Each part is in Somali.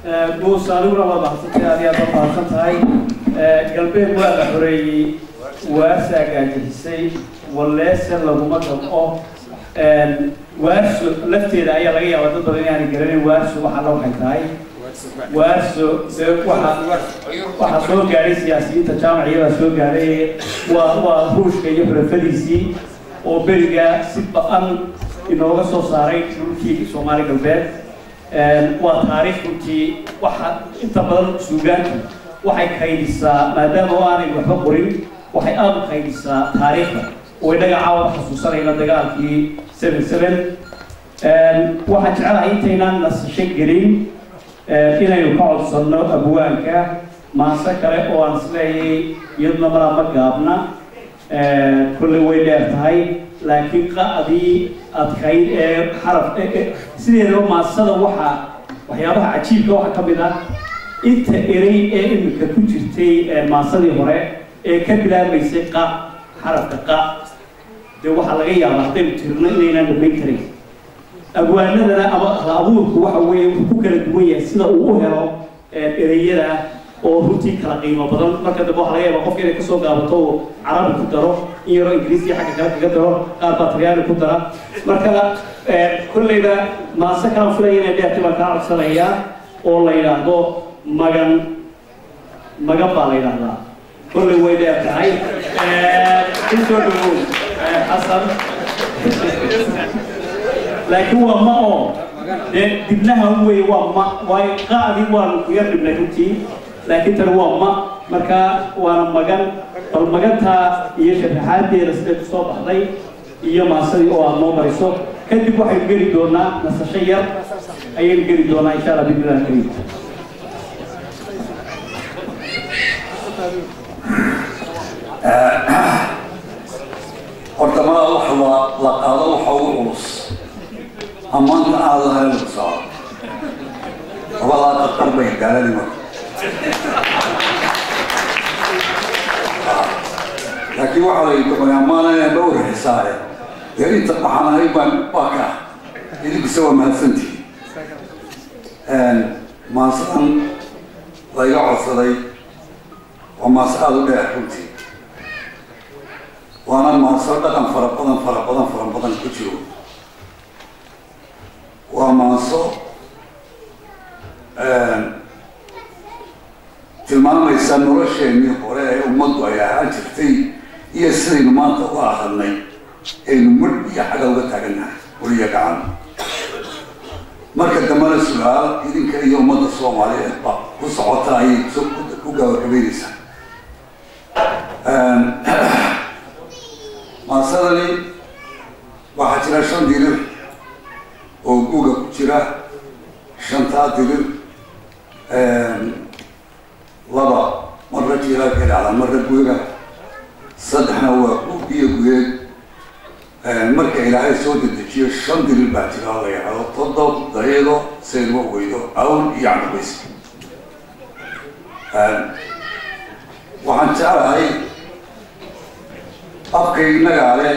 Muuse, adiguna waa mahadsantahay, aad iyo aad baad mahadsan tahay. Galbeed waa la xoreeyey, Waarsaa gaajixisay, walleese laguma gamco. Waarso lafteeda ayaa laga yaabaa dad badan inaanay garanayn Waarso waxa la waxay tahay. Waarso dee waxa soo gaadhay siyaasiyiinta jaamaciyada soo gaadhay, waa Ruushka iyo xulafadiisii oo beriga si ba-an inooga soo saaray dhulkii Soomaali Galbeed. Waa taariikh runtii. Waxa inta badan suugaantu waxay kaydisaa, maadaama oo aanay waxba qorin, waxay aada u kaydisaa taariikhda oo innaga caawa xasuusanayna dagaalkii 7-7. Waxaan jecelahay intaynaan nasasho gelin inaynu ka codsanno abwaanka maanse kale oo aan isleeyay iyaduna malaa ma gaabna, kolley way dheer tahay, laakiin qa'dii adkayd ee xaraf sideedaba maansada waxa waxyaabaha cajiibka waxaa ka mid ah inta erey ee imika ku jirtay maansadii hore ee ka bilaabmaysay qa, xarafka qa. Dee waxaa laga yaabaa haddaynu tirno inaynaan dhamayn karin. Abwaanadana ama hal abuurku waxa weeye wuxuu ku kala duwan yahay sida uu u helo ereyada oo runtii kala qiimo badan. Marka dambe waxaa laga yaabaa qofka inay kasoo gaabato uu Carabi ku daro, in yaroo Ingiriisiya xagga kale kaga daro, qaar baa Talyaani ku dara. Marka kolleyba maase kalaan filaya inay dheertay baan kaa codsanayaa oo la yidhaahdo Magan. Magan baa la yidhaahdaa, kolley way dheer tahay. Ku soo dhawow, Xasan. Laakiin waa ma oo dee dibnaha wey, waa ma, waayo qaadii waanu ku yar dhibnay runtii, laakiin tani waa ma, marka waana magan. Bal magantaa iyo sharaxaadeeda siday kusoo baxday iyo maasadii oo aad noo mariso, kadib waxaynu geli doonaa nasasho yar ayaynu geli doonaa, insha Allah bismillah kariim. Horta malaa waxa la qaado waxa ugu culus ammaanta aada lahayn lagu saaro labadaa qaqar bay gaaladii marka, laakiin waxaa la yidhi doqonay ammaanaya ma urxisaaye. Dee inta waxaan ahay baan waa ka ah, idinkuse waa mahadsantihiin. Maansadan layga codsaday waa maase aada u dheer runtii, waana maanso dhaqan fara badan fara badan fara badan ku jiro. Waa maanso tilmaamaysa nolosheenii hore ee ummaddu ay ahaan jirtay iyo sidaynu maanta u ahadnay aynu mudh iyo xagga uga taagannahay weliya gacan. Marka dambena su-aal idinka iyo ummadda Soomaaliyeed ba ku socota ayay ku gabagabaynaysaa. Maasadani waxaa jira shan dirir oo guga ku jira. Shantaa dirir laba marna jiilaalkay dhacdaa, marna guga, saddexna waa gu iyo guyeed. Marka Ilaahay soo dedejiyo shan dirir baa jira la yidhahdo todob, daydo, sayrma weydo, awl iyo candhubays. Waxaan jeclahay afkay innagaa leh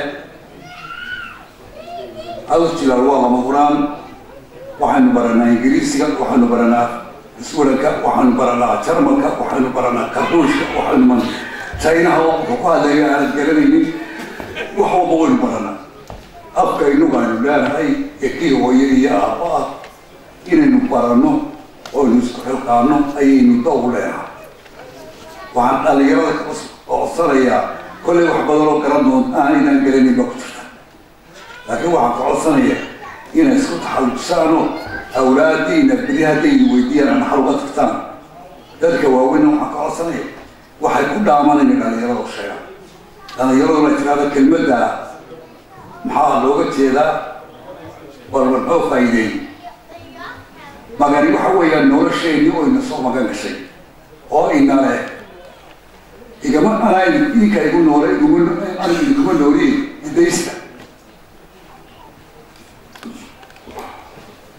caws jilaal waa lama huraan. Waxaynu baranaa Ingiriisiga, waxaynu baranaa Iswaranka, waxaynu baranaa Jarmalka, waxaynu baranaa Karduushka, waxaynu man Chinaha wuxuu ku hadlaya aanad garanaynin, wax walba waynu baranaa. Afka inagu aynu leenahay ee kii hooye iyo aabba ah inaynu baranno oynu isku xilqaano ayaynu dow leenahay. Waxaan dhalinyarada ka codsanayaa, kollay wax badan oo garan doontaan inaan garanin baa ku jirta, laakiin waxaan ka codsanayaa inay isku taxallujisaano awlaadiina beri haddaynu weydiiyaan aan dhaxal uga tagtaan. Dadka waaweynna waxaan ka codsanaya waxay ku dhaamaan inay dhalinyarada u sheegaan, dhalinyaraduna tiraahdo kelmadda maxaa looga jeedaa, war muxuu faa'iideeyey magani. Waxa weeyaan nolosheenii oo ina soo magan gashay oo ina leh igama anaa idinka igu noole iguma anigu idinkuma nooliye idaysta.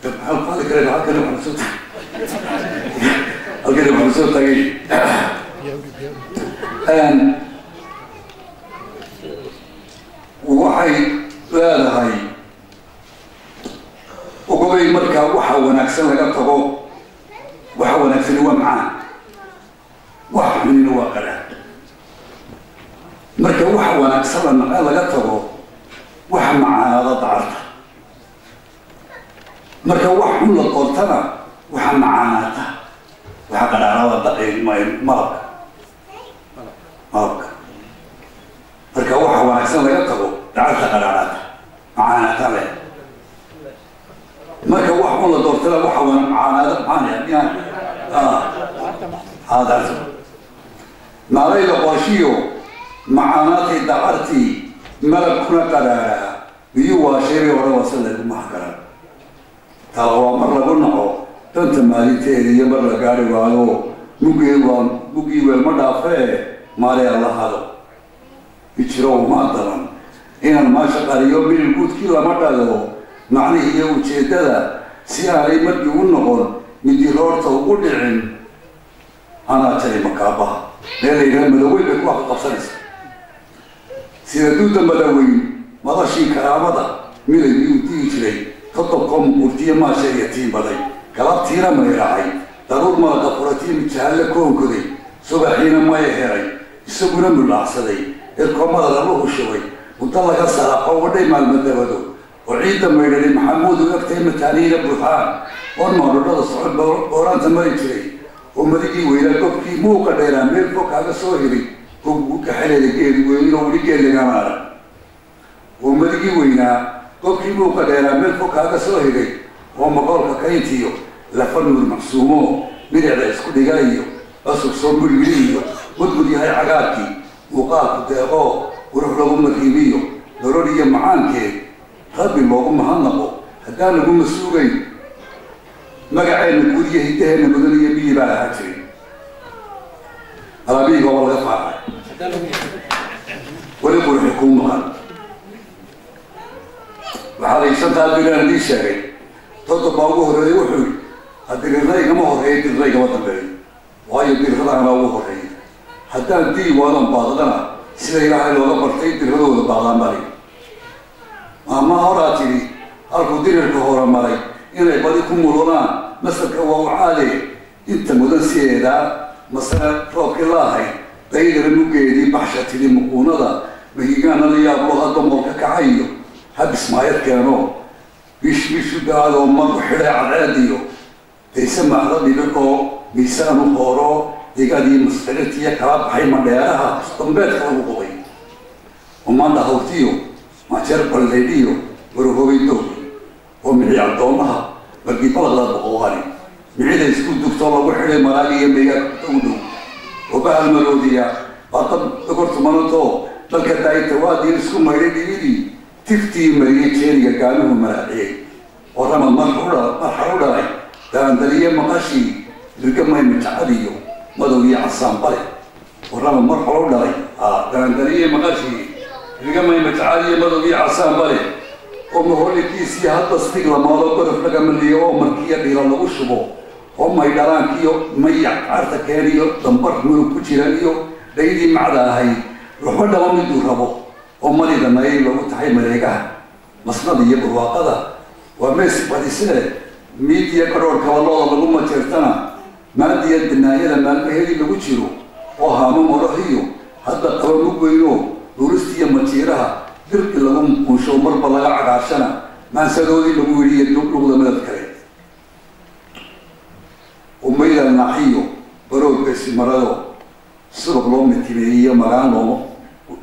Maxaan qaadi karayna? Halkani waxaan soo halkani waxaan soo tagay waxay leedahay ogobay. Markaa waxaa wanaagsan laga tago Waxa wanaagsani waa macaan, waxa xunina waa qadhaadh. Marka waxa wanaagsan la nace laga tago, waxa macaanaada dacarta. Marka wax xun la doortana, waxa macaanaata, waxa qadhaadhada malabka. Malabka marka waxa wanaagsan laga tago, dacarta qadhaadhaata, macaanaata leh. Marka wax xun la doortana, waxa macaanaada maxaan miyaan dacarta maalay la qooshiyo macaanaatay dacartii malabkuna qadhaadhaa miyuu waa sheegay hore wase lagu mahgaran. Tala waa mar lagu naco danta maalinteeda iyo mar la gaari waayo mugii waa mugii weelma dhaafee maaree alla hado ijiro uma daran inaan maasha qariyo milil guudkii lama dhago macnihii iyo ujeeddada si aanay markii u noqon midi roorta ugu dhicin. Anaa jari makaabaha meel la yidhaha Madaweyn bay ku wax qabsanaysa sida duuda Madaweyn madashii karaamada milaygii u dihi jiray todobkoo muquurtiyo maasha iyo tiimbaday galabtiina mayracay daruur malaqa furatiyo mijahalle koonkoday subaxiina maya heray isaguna mulaacsaday irkoo madara la hushubay muddo laga salaaxo wadhay maalmo dabado oo ciidda maydhani Maxamuud u egtay mataaniina buuxaan oon maadhodhada socod booraanta mari jiray oo madigii weynaa gobkii muuqa dheeraa meel fog kaaga soo hiray oo kaxeleeda geed weynoo weli geed lagama arag oo madigii weynaa gobkii muuqa dheeraa meel fog kaaga soo hiray oo maqoolka kayntiyo lafa nuur macsuumo midicda isku dhiga iyo cusub soo murgili iyo mudmud yahay cagaarkii muuqaalku deeqoo qurux lagu mariibiyo nolol iyo macaankeed rabbi loogu mahadnaqo haddaan laguma suugayn magaceenna guud iyo hiddaheenna mudan iyo miyi baa ahaa jiray alaabihiga waa laga faacay weli quruxi kuu maqan. Waxaa la shantaa bilaan idii sheegay todob baa ugu horreeyay. Wuxuu yidhi hadirira igama horreeya, dirira igama dambeeyo, waayo dirradaana ugu horreeya. Haddaan dii waadan baaqdana sida Ilaahay looga bartay diradooda baaqdaan bali. Maama horaa tidhi halkuu dirirka hore maray inay badi ku mudunaan masalka waa u caade inta mudan sideedaa masale roobkii laahay daydana mugeedii baxsha tidhi muquunada mahigaana la yaablo hadda moolka kacayo habismaayad keeno bish bishu daadoo mar u xidhay cadceediyo dayse maaxda dhibicoo miisaanu hooro digadii masficirtiiyo kala baxay madheeraha dambeedka lagu qubay umanda hawtiyo majeer balleydhiyo warhobay doogi oo mici addoomaha markii balaqda boqowaani micida isku dugtoo lagu xidhay maraag iyo meegaag ugu dhow oo bahal maroodiya baaqab dhogortu manatoo dalka daaytawaadii isku maydhay dhibidii tiftii mariyey jeeniga gaaluhu maraaciyey oo ramad marxa u dhalay daandaliye maqashii dirgamay majacadiyo madow iyo casaanbale oo ramad marxa u dhalay daandaliye maqashii dirgamay majacadiyo madow iyo casaanbale oo maholikiisii hadda stig lamaado gorof laga maliyo oo markiya dhiila lagu shubo oo maydhalaankiyo mayac carta keeniyo dambar murug ku jira iyo dhaydii macda ahayd ruxba dhama miduu rabo oo malida nayay lagu taxay mareegaha masnada iyo barwaaqada waa meesi badisee miidiya kadhoorhkaba looda lagu majeertana maadiya danaayada maalmaheedii lagu jiro oo haamo madaxiyo hadda qaba mug weyno duuristiiyo majiiraha dirqi lagu muquunsho marba laga cagaarshana maansadoodii lagu yidhi iyo luqda madad kale umayda naaxiyo baroogga simarado subag loo mitimeeyiyo magaan loo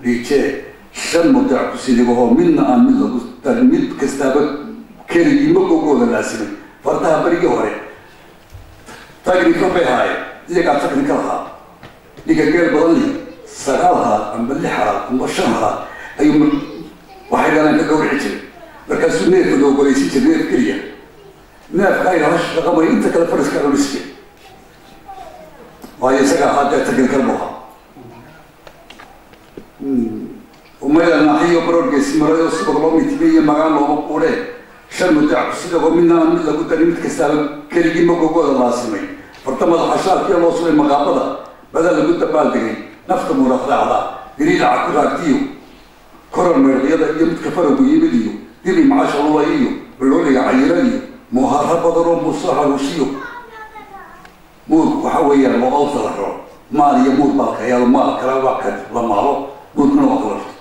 dhiijee shan mudac ku sidigahoo midna aan mid lagu darin mid kastaaba keligii magogooda laasimay. Fardaha berigii hore technical bay ahaayeen, iyagaa technical ahaa. Ninka geel badan li 9 halaad amba 6 halaad amba 5 halaad ayuu waxay dhalaan ka gawrici jiray. Markaasuu neefka la ogolaysin jiray, neef keliya, neefka ay hasha dhaqamay inta kale fariska culisi jiray, waayo isaga ahaa dee technical buu ahaa. Umayda naaxiyo baroorgeesi marayo subag loo mitimay iyo magaan looma quudhee shan mudac kusidagoo midna aan mid lagu darin mid kastaaba keligii magogooda laasimay farta madaxa shaalkiya loo sulay maqaabada badaa lagu dabaaldegay nafta muuraqraacda diriilaca ku raagtiyo korar meerqyada iyo midka faragu yimid iyo dibi macasha lula iyo balooliga cayira iyo muuhara badanoo muuse haruushiyo. Muurku waxa weeyaan waa awta la raro, maal iyo muur baa kayaalo, maal kale waa ka la maalo, muurkuna waa kala rarto.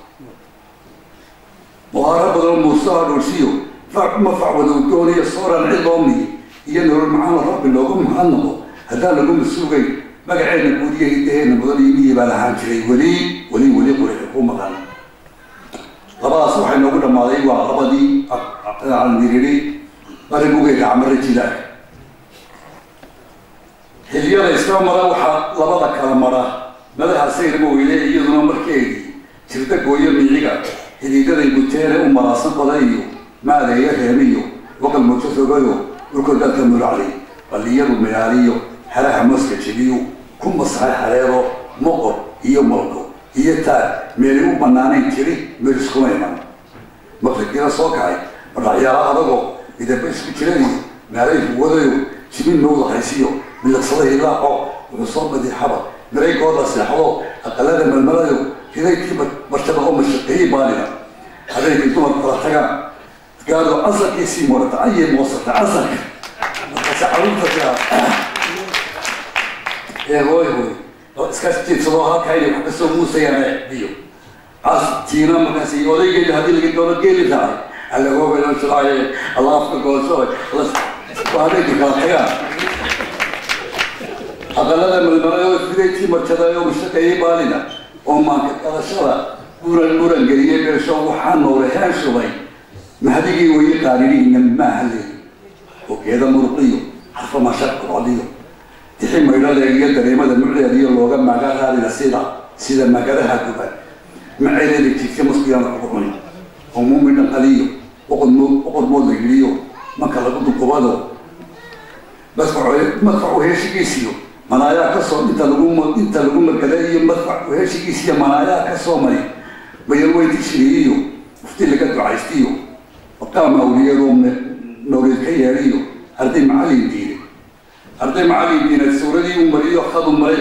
Muhaaro badan muusaha dhoolsiyo fac mafac wada udgooniyo sooran cid loo miyi iyo nolol macaan rabbi loogu mahadnaqo haddaan lagu masuugayn magaceena guud iyo hidaheena mudan iyo miyi baa lahaan jiray weli weli weli qurixi ku maqan. Labadaas waxay noogu dhammaaday waa labadii aan niriri marigugeeda camare jilaag. Xilliyada isla mara waxaa labada kala mara madaxa sayrma weyne, iyaduna markeedii jirda gooyo miiciga xidiidaday buteene u maraasan bada iyo maadeeyo reemiyo waqal moojo rogayo dhulka dalka mulacli balliyadu milaaliyo xeraha mooska jebiyo ku masaxay xareero moqor iyo malko iyo taag meeli u bannaanayn jiri meel iskuma iman. Maqribkiina soo kacay madhacyaala adagoo midaba isku jiraniyo meelayhu wadayo jimin mawda haysiyo miliqsada hilaaco wuxuu soo madiixaba miraygooda seexdo aqalada malmalayo ridaykii martaba oo mashaqeeyey baalida. Habeenkii dumar kala tagaan gaado casarkiisii moorata ayay moosata casarka markaase caruurta tiraa ee hooy hooy iska jiibsadoo halkaa inay wax kasoo muusayaan biyo cas tiina. Markaas iyo odaygeedi haddii laga doono geeli raacay allagoobayno jilaaye alla afka gooso waa habeenkii kala tagaan aqalada malmalay oo fidaytii marjaday oo mashaqeeyey baalida oo maanka qadashada buran buran geliyey meesho waxaa nooleheen shubay mahdigii weye qaaririhiina maaha leey oo geeda muruqiyo xarfa mashaq qocdiyo tixi maydhaleeg iyo dareemada mucdeed iyo looga maga raadina sida magaraha guban maceedeeda jiifta maskuyaana kugu cuni oo muumi dhanqaliyo boqod mood la yidhiyo marka lagu duqubado madfacu heshigiisiyo manaayaa kasoo inta lagu inta lagu markaday iyo madfac heshigiisiyo manaayaa kasoo mari mayalweynti shiriyiyo mufti laga ducaystiyo maqaam awliyadoo mawlid ka yeedhiyo arday macallin diiday arday macallin diinad suuradii u mariyo khadu maray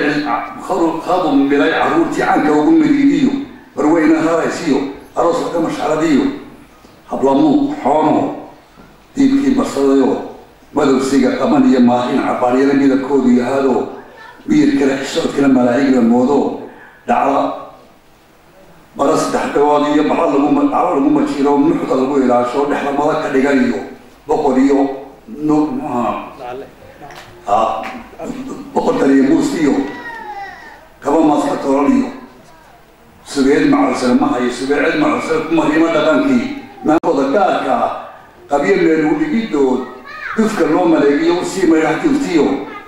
khadu milay caruurtii canka ugu mariidiyo marweyna raraysiyo aroos laga mashxaradiyo hablamuuq xoono diibkii barsadayo madowsiga qaban iyo maahin cabaaryada midabkoodu yahaadoo miyirkale xishoodkana malaa'igla moodo dhacda bara saddex dhawood iyo baco lagu dhaclo lagu majiiro muxda lagu ilaasho dhexda mada ka dhigan iyo boqor iyo muxuaha boqor dariyo muus iyo kaba maaska tolan iyo subeed macuusane ma hayo subeecid macuusane kumariimo dhaqankii maankooda gaarka ah qabyo meel u dhigidood dufka loo maleegiyo usii maydhax jirtiyo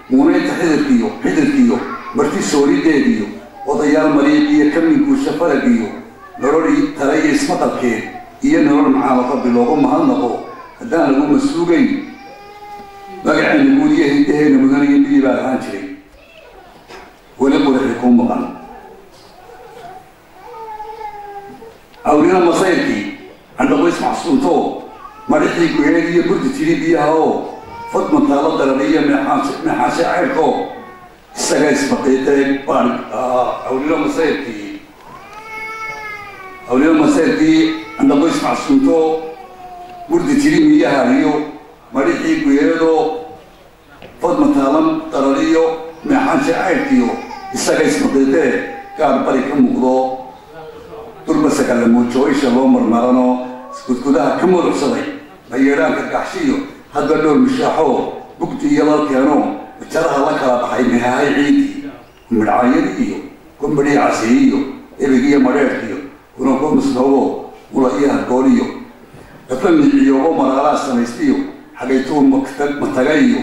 muunaynta xididkiyo xididkiyo marti soorideediyo odayaal mariiq iyo kamin guusha farag iyo nolol tale iyo ismaqalkeed iyo nolol macaan rabbi loogu mahadnaqo haddaan lagu masuugayn magaceena guud iyo hidaheena mudan iyo miyi baa lahaan jiray weli qurixi kuu maqan. Awlina masayrkii candhaqoys maxsuuntoo madhixii guheed iyo burdi tiri biyaha oo fadman taalo darariyo meexaanshe ceyrkoo isaga isbaqiiqee baan. Awlina masayrkii awlina masayrkii candhaqoys maxsuuntoo burdi tiri miyaha iyo madhixii guheedoo fadman taalan darariyo meexaanshe ceyrkiyo isaga isbaqiiqee gaar bari ka muuqdo durbasaga la muujo isha loo marmaranoo gudgudaha ka mudugsaday mayeedhaanka gaxshiyo hadba dhowr mishaaxoo bugdi iyo lalkeenoo jaraha la kala baxay mehahay ciidii midhcaayadii iyo kumbidhii casiiyiyo ebig iyo madheedhkiyo kunankumisnoogo mula iyo hargooliyo gafla miiciyoogo maraalaa samaystiyo xagaytuu mataga iyo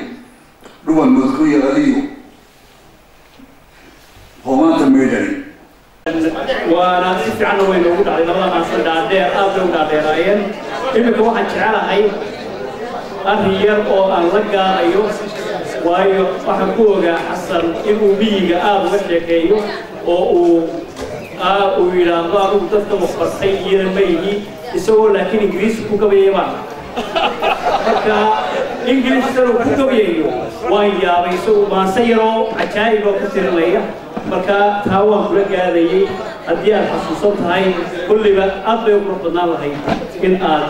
dhuban moodku yaraliyo hoomaanta maydhani. Waana si fiicanna way noogu dhacday labada maasan dhaadheer aad bay u dhaadheeraayeen. Iminka waxaan jecelahay arrin yar oo aan la gaarayo, waayo waxaan ku ogaa Xasan inuu miyiga aada uga sheekeeyo oo uu yidhaahdo anugu dadka waxbartay iyada ma ihi, isagoo laakiin Ingiriisi ku gabayay baan. Marka Ingiriistan uu ku gabayayo waan yaabay, isagoo maanse yaroo cajaa'ib oo ku tirinaya. Marka taa waan kula gaadayay haddii aad xasuusan tahay kulliba aad bay u qurux badnaan lahayd in aad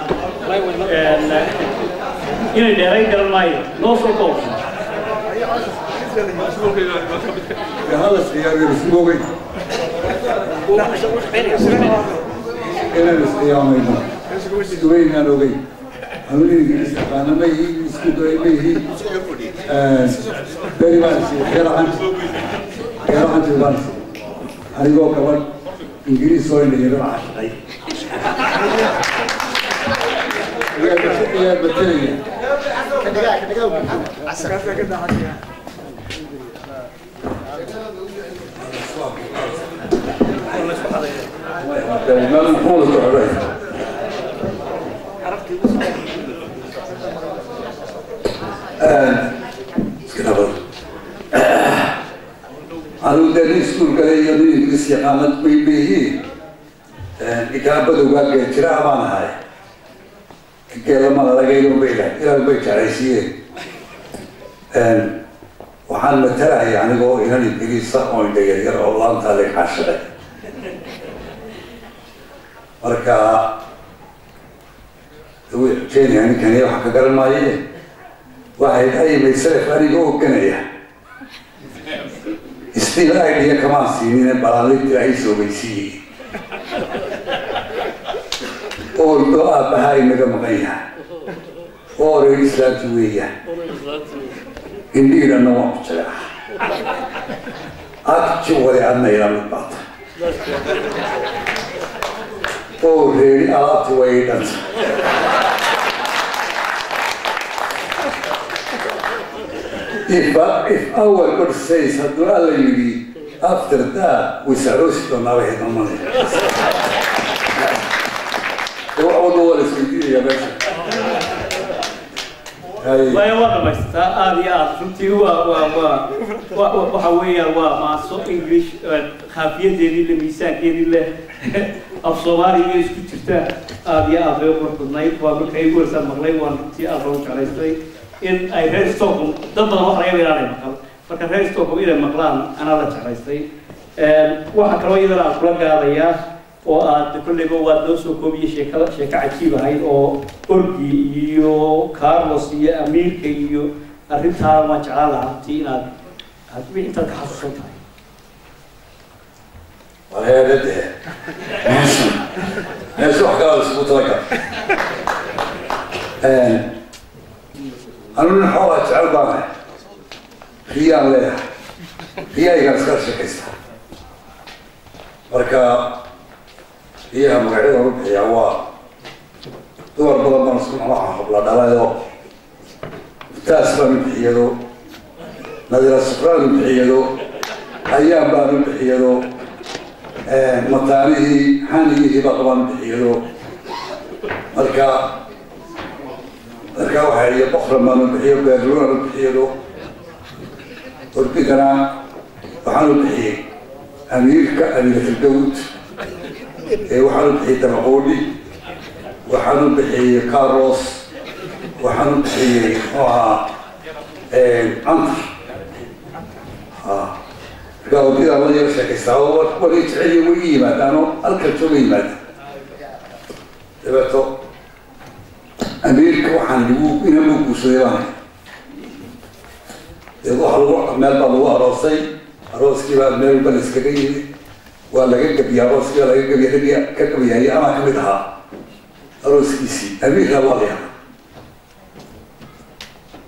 inay dheerayn garan maayo noo soo koob. Hadal khiyaamay ismoogay inaan iskhiyaamayno isweynaan ogey. Anu Ingiriis aqaana ma ihi, isku doy ma ihi. Beri baan isiiyey xeeracanti baan isiiyey anigoo gabadh Ingiriis oo indhayaro caashiqay ayaa matelaya. Meel muxuu la socday? Iska nabad. Anigu dee nin iskuul galay iyo nin Ingiriis yaqaana mayhiin. Ninkaa badowgaa geejiraha baan ahay, geelamada laga bay ilaah bay jeclaysiiyeen. Waxaan matalaya anigoo inan Ingiriisa oo indha yaryar oo laantaa laga caashiqay. Marka way xujeynaya ninkani wax ka garan maaye. Waxay ay myself anigoo oganaya still idea kamaan siinine balaalintii ay soogeysiiyey ooldo aabbaha inaga maqan yahay oo oray islaanti weeyaan indhiidhanna waan ku jeclaa agji wali adna ila mid baata oo reeri alaabti way ii dhanta. If our God says, hadduu Alla yidhi, after that way saroosi doonaa bay hayd mamalaya. Wax walba waa la isweydiinaya meesha. Maya, waa dhamaystaa aada iyo aada runtii. Waa waxa weeyaan waa maaso English khaafiyadeedii le, miisaankeedii leh, af Soomaaliga isku jirta, aada iyo aada bay u qurux badnayd. Waa marka igu horsaan maqlay, waan runtii aada loogu jeclaystay in ay reer Stockholm dad badan wax laga yaaba inaanay maqal. Marka reer Stockholm inay maqlaan anaa la jeclaystay. Waxaa kaloo iyadana aan kula gaadayaa oo aad kolleyba waad noo soo koobiyey sheekada, sheeko cajiib ahayd oo Orgi iyo Carlos iyo Amiirka iyo arrintaa. Waan jeclaan lahaa runtii inaad wixii intaad ka xasuusan tahay. Wareerade meesha wax kalaa isugu talagal. Anu nin xoolaa jecel baan ahay, riyaan leeyahay, riyahaygaan iskala sheekaystaa. Marka riyaha magacyada lagu bixiyaa waa dumar badan baan isku nooca habla dhalayoo taas baan u bixiyado, Nadira Sufraan u bixiyado, Ayaan baan u bixiyado, mataanihii xanigii Hibaq baan u bixiyado. Marka waxaa iyo Bokran baan u bixiyo, Beerluunaan u bixiyado. Orgidana waxaan u bixiyey Amiirka, Amiiratalgawd waxaan u bixiyey, Dabaqoodhi waxaan u bixiyey, Carlos waxaan u bixiyey, muxuu ahaa, Cantar. Marka orgidaan la yaro sheekaystaa oo war i jeceliyo, way i yimaadaanoo halkan jooga yimaada. Dabeeto Amiirka waxaan igu inan buu guursaday baan deed waxa lagu meel baa lagu aroosay. Arooskii baa meel walba la iskaga yimid, waa laga gabiyay arooskii, waa laga gabiyay. Raggii ka gabayayay anaa kamid ahaa arooskiisii. Amiirna waa la yahaa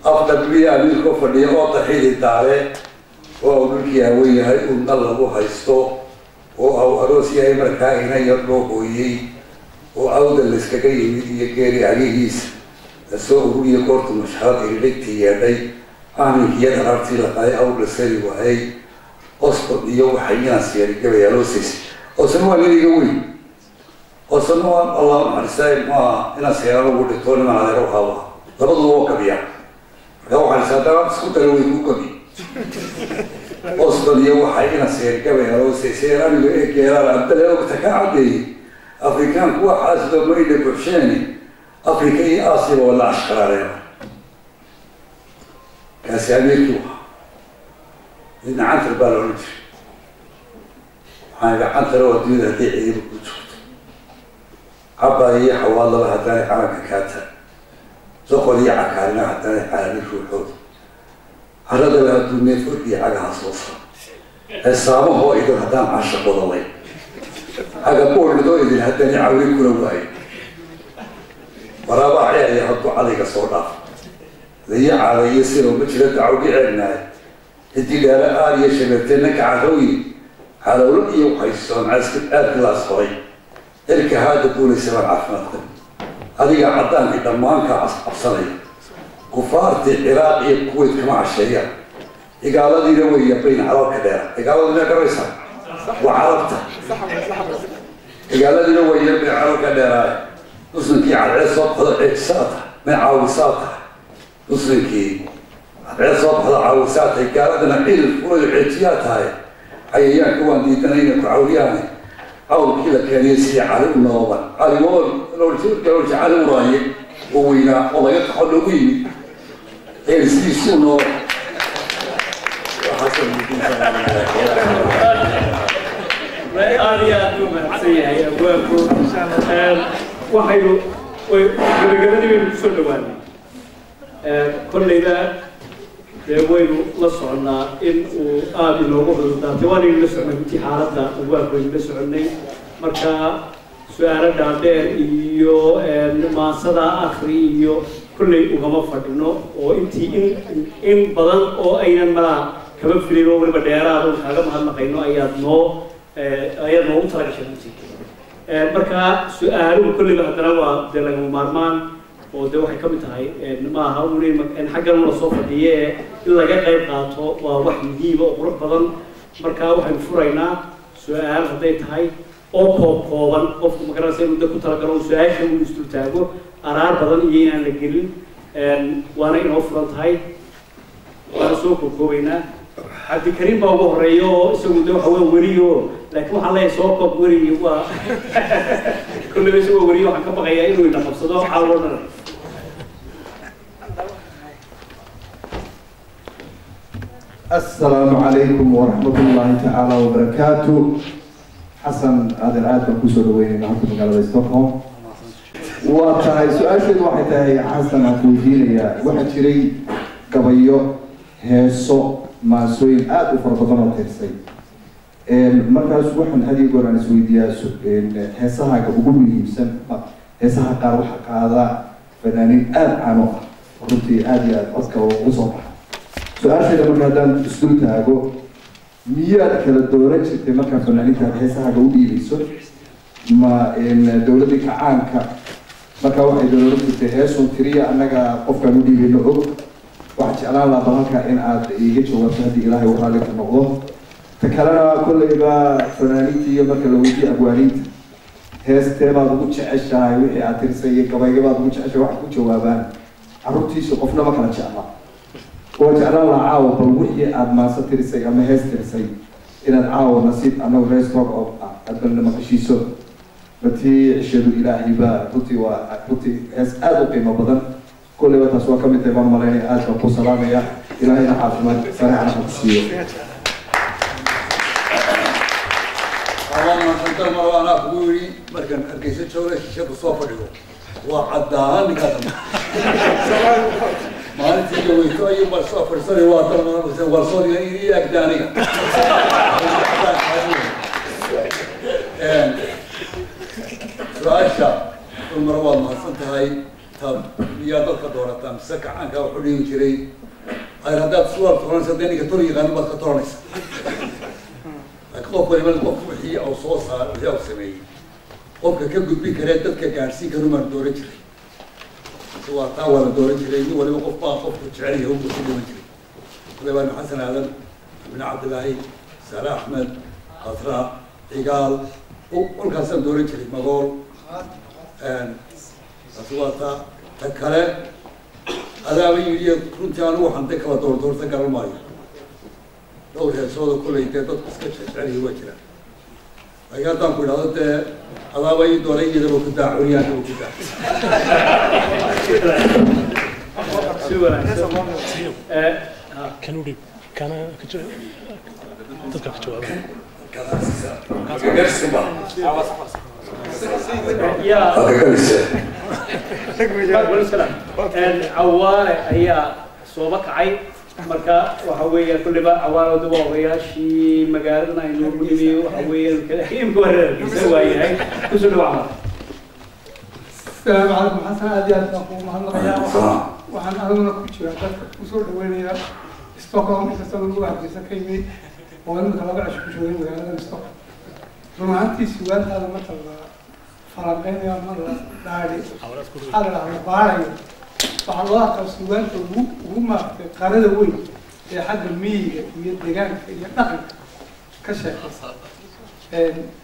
afdhabiya amiirkoo fadhiya oo daxili daale oo au dhulkii hawen yahay, uuna lagu haysto oo au aroos yahay. Markaa ina yar loo hooyey oo awda layskaga yimid iyo geeri cagihiisa lasoo ururiya goortu mashxarad iridhigtii yeedhay, aaminkiiyo dharaartii la qalay, awr la sari waayey, oscod iyo waxay inaan siyaray gabayaaloosays. Oosana waa nin iga weyn, oosana waa Allah naxariistay, muxuu ahaa, inaan siyaara lagu dhigto niman adeer u haaba, labaduba waa gabiya. Marka waxaan is haddana isku dara way ku gabi. Oscod iyo waxay inaan siyaray gabayaaloosaysay aniga ee geeraan Abdale ogta ka caddeeyey Afrikaanku waxaasba maydha buxsheeni, Afrika iyo Aasiba waa la ashqaraareen. Kaasi amiirkii u ahaa. Midna Cantar baa la odhan jiray. Waxaan idhi Cantar oo adduunyada haddii ciidiba ku joogto, Cabaa iyo Xawaadlaba haddaanay calanka kaata, Soqol iyo Cakaarina haddaanay caalami ruuxooda, Carradaba hadduu neef orgiya cagaha soo saaro, heesaamahoo idin haddaan caasha qodalay, cagaboolnadoo idin haddani cawri kula waayo, waraabaa ceelaya hadduu cadayga soo dhaafo, layo caadayo sidoo ma jira dacwgi ceebnaay. Ciddii dheere aar iyo shabeertee nanka carrooyi calowlo iyo waxay soomcaaska aadka laas qoray, cirka haada duulaysa baan caafimaad qabin. Adiga caddaankii dhammaankaa cabsanaya, kufaartii Ciraaq iyo Kuwait kama casheeyaan, cigaaladiina way yabayn calalka dheera. Cigaaladu miyaa garanaysaa? Waa Carabta. Cigaaladiina way yabayn calalka dheeraaye. Muslimkii cadceed soo baxdo ceejisaa tahay, may caawisaa tahay. Muslimkii cadceed soo baxdo caawisaa tahay, gaaladana ciil fulayo ceejiyaa tahay. Cayayaanka waan diidanay inay ku cawriyaane, cawlkii la keeniyay sidii Cali u nooban. Cali loorji Cali uraaye oo weynaa oo laga qaxo loogu yimid ee sidiisu u nooban. Aada iyo aad buu mahadsan yahay abwaanku. Waxaynu gabagabadii baynu kusoo dhawaanay. Kolleyba dee waynu la soconnaa in uu aada inoogu cudurdaartay, waanaynu la soconnay runtii xaaladda abwaanku waynu la soconnay. Marka su-aalo dhaadheer iyo maansada akri iyo kolley ugama fadhino, oo intii in badan oo aynan malaa kaba filin oo weliba dheeraad oo kaaga mahadnaqayno ayaad noo ayaad noogu talagashay runtii. Marka su-aaluhu kolleyba haddana waa dee lagama maarmaan, oo dee waxay ka mid tahay, maaha un in xaggan una soo fadhiye ee in laga qayb qaato waa wax muhiima oo qurux badan. Marka waxaynu furaynaa su-aal hadday tahay oo koob kooban, qofku magaranaysa inuu de ku talagalo uu su-aasha uu isdultaago, araar badan iyo inaan la gelin. Waana inoo furan tahay, waana soo koobkoobaynaa. Cabdikariim baa ugu horeeya oo isagu de waxa weya weriyo, laakiin waxaan leeyahay soo koob weriyo, waa kolleyba isagoo weriyo waxaan ka baqayaa inuu ina qabsado caawo dhan. Asalaamu calaykum waraxmat ullaahi tacaala wabarakaatu. Xasan Aadan, aad baan kusoo dhaweynayna halka magaalada Stockholm. Waa tahay, su-aasheedu waxay tahay, Xasan, aan ku weydiinayaa, waxaa jiray gabayo, heeso, maansooyin aada u fara badan oo tirsay. Markaas waxaan had iyo goor aan isweydiiyaa heesahaaga ugu muhiimsan. Heesaha qaar waxaa qaada fanaaniin aada caan u ah, runtii aada iyo aada codka ugu soo baxa. Su-aasheeda marka haddaan isdul taago, miyaad kala dooran jirtay markaa fanaaniinta aad heesahaaga u dhiibayso? Ma dowladdii kacaanka markaa waxay dooran jirtay heesun tiriya, annaga qofkaan u dhiibayno og? Waxaan jeclaan lahaa bal halkaa in aad iiga jawaabto haddii Ilaahay uu raalli ka noqdo. Ta kalena, kolleyba fanaaniinta iyo marka la weydiiyo abwaaniinta heestee baad ugu jeceshahay, wixii aad tirisay iyo gabayga baad ugu jeceshahay, waxay ku jawaabaan carruurtiisu qofna ma kala jecla. Waa jeclaan lahaa caawa bal wixii aad maanso tirisay ama hees tirisay inaad caawa nasiib annagu reer Stockholm ah aad balna maqashiiso. Batii cishadu Ilaahay baa runtii waa runtii hees aada u qiimo badan. Kolleyba taas waa ka mid tahay baan malaynaya. Aad baan ku salaamaya, Ilaahayna caafimaad sareexna ha ku siiyo. Waa mahadsanta. Mar anaa kugu yidhi markaan Hargeysa jooga shishada soo fadhigo waa caddaan ninkaa dambe, maalintii gaweyto ayuu bal soo fadhisanay, waa dan warsood ii agda aniga. Su-aasha Umar, waad mahadsan tahay. Taad miyaa dadka doorataa mise kacaanka wuxuu dhihi jiray ayr haddaad suwaal toranaysa dee ninka tol yaqaano baad ka toranaysa, laakiin qof waliba qof wixii au soo saar, wixii au sameeyey qofka ka gudbin karee dadka gaadhsiin karu maan dooran jiray. Si waa taa waa la dooran jiray, nin waliba qof baa qofku jecel yahay unbuu ku dhiman jiray. Kule baa Xasan Aadan, Ibn Cabdillaahi, Saale Axmed, Qasra Cigaal, kolkaasaan dooran jiray, Magool. Taasi waa taa. Ta kale adaaba yidhi, runtii anigu waxaan de kala door doorta garan maayo. Dhowr heesooda kolley dee dadku iska jecel waa jiraan, laakiin haddaan ku idhahdo dee adaaba ii doonay, iyadaba ku daa, curyaankaba ku daa. Si wanaagsan. Kan u dhiib kana dadka ka jawaaba. Yaa. Cawaale ayaa Sooba kacay. Marka waxa weeye kulliba Cawaale waa odayaashii magaaladan aynu ugu nimi. Waxa weeye imka wareerkiisa waayahay. Kusoo dhawo, Cawaale. Asalaamu calaykum, Xasan. Aad iyo aad baan kugu mahadnaqayaa. Waxaan aniguna ku jiraa dadka kusoo dhaweynaya Stockholm, inkastoo lagu Hargeysa ka yimid oo iminka 2 cisho ku joogay magaalada Stockholm. Run ahaantii sugaantaada marka la falanqeynayo ama la dhaari, maxaa la dhahdaa, la baarayo, waxaa loo arkaa sugaanta ugu maaragtay qarada weyn ee xagga miyiga iyo deegaanka iyo dhaqanka ka sheekaysa.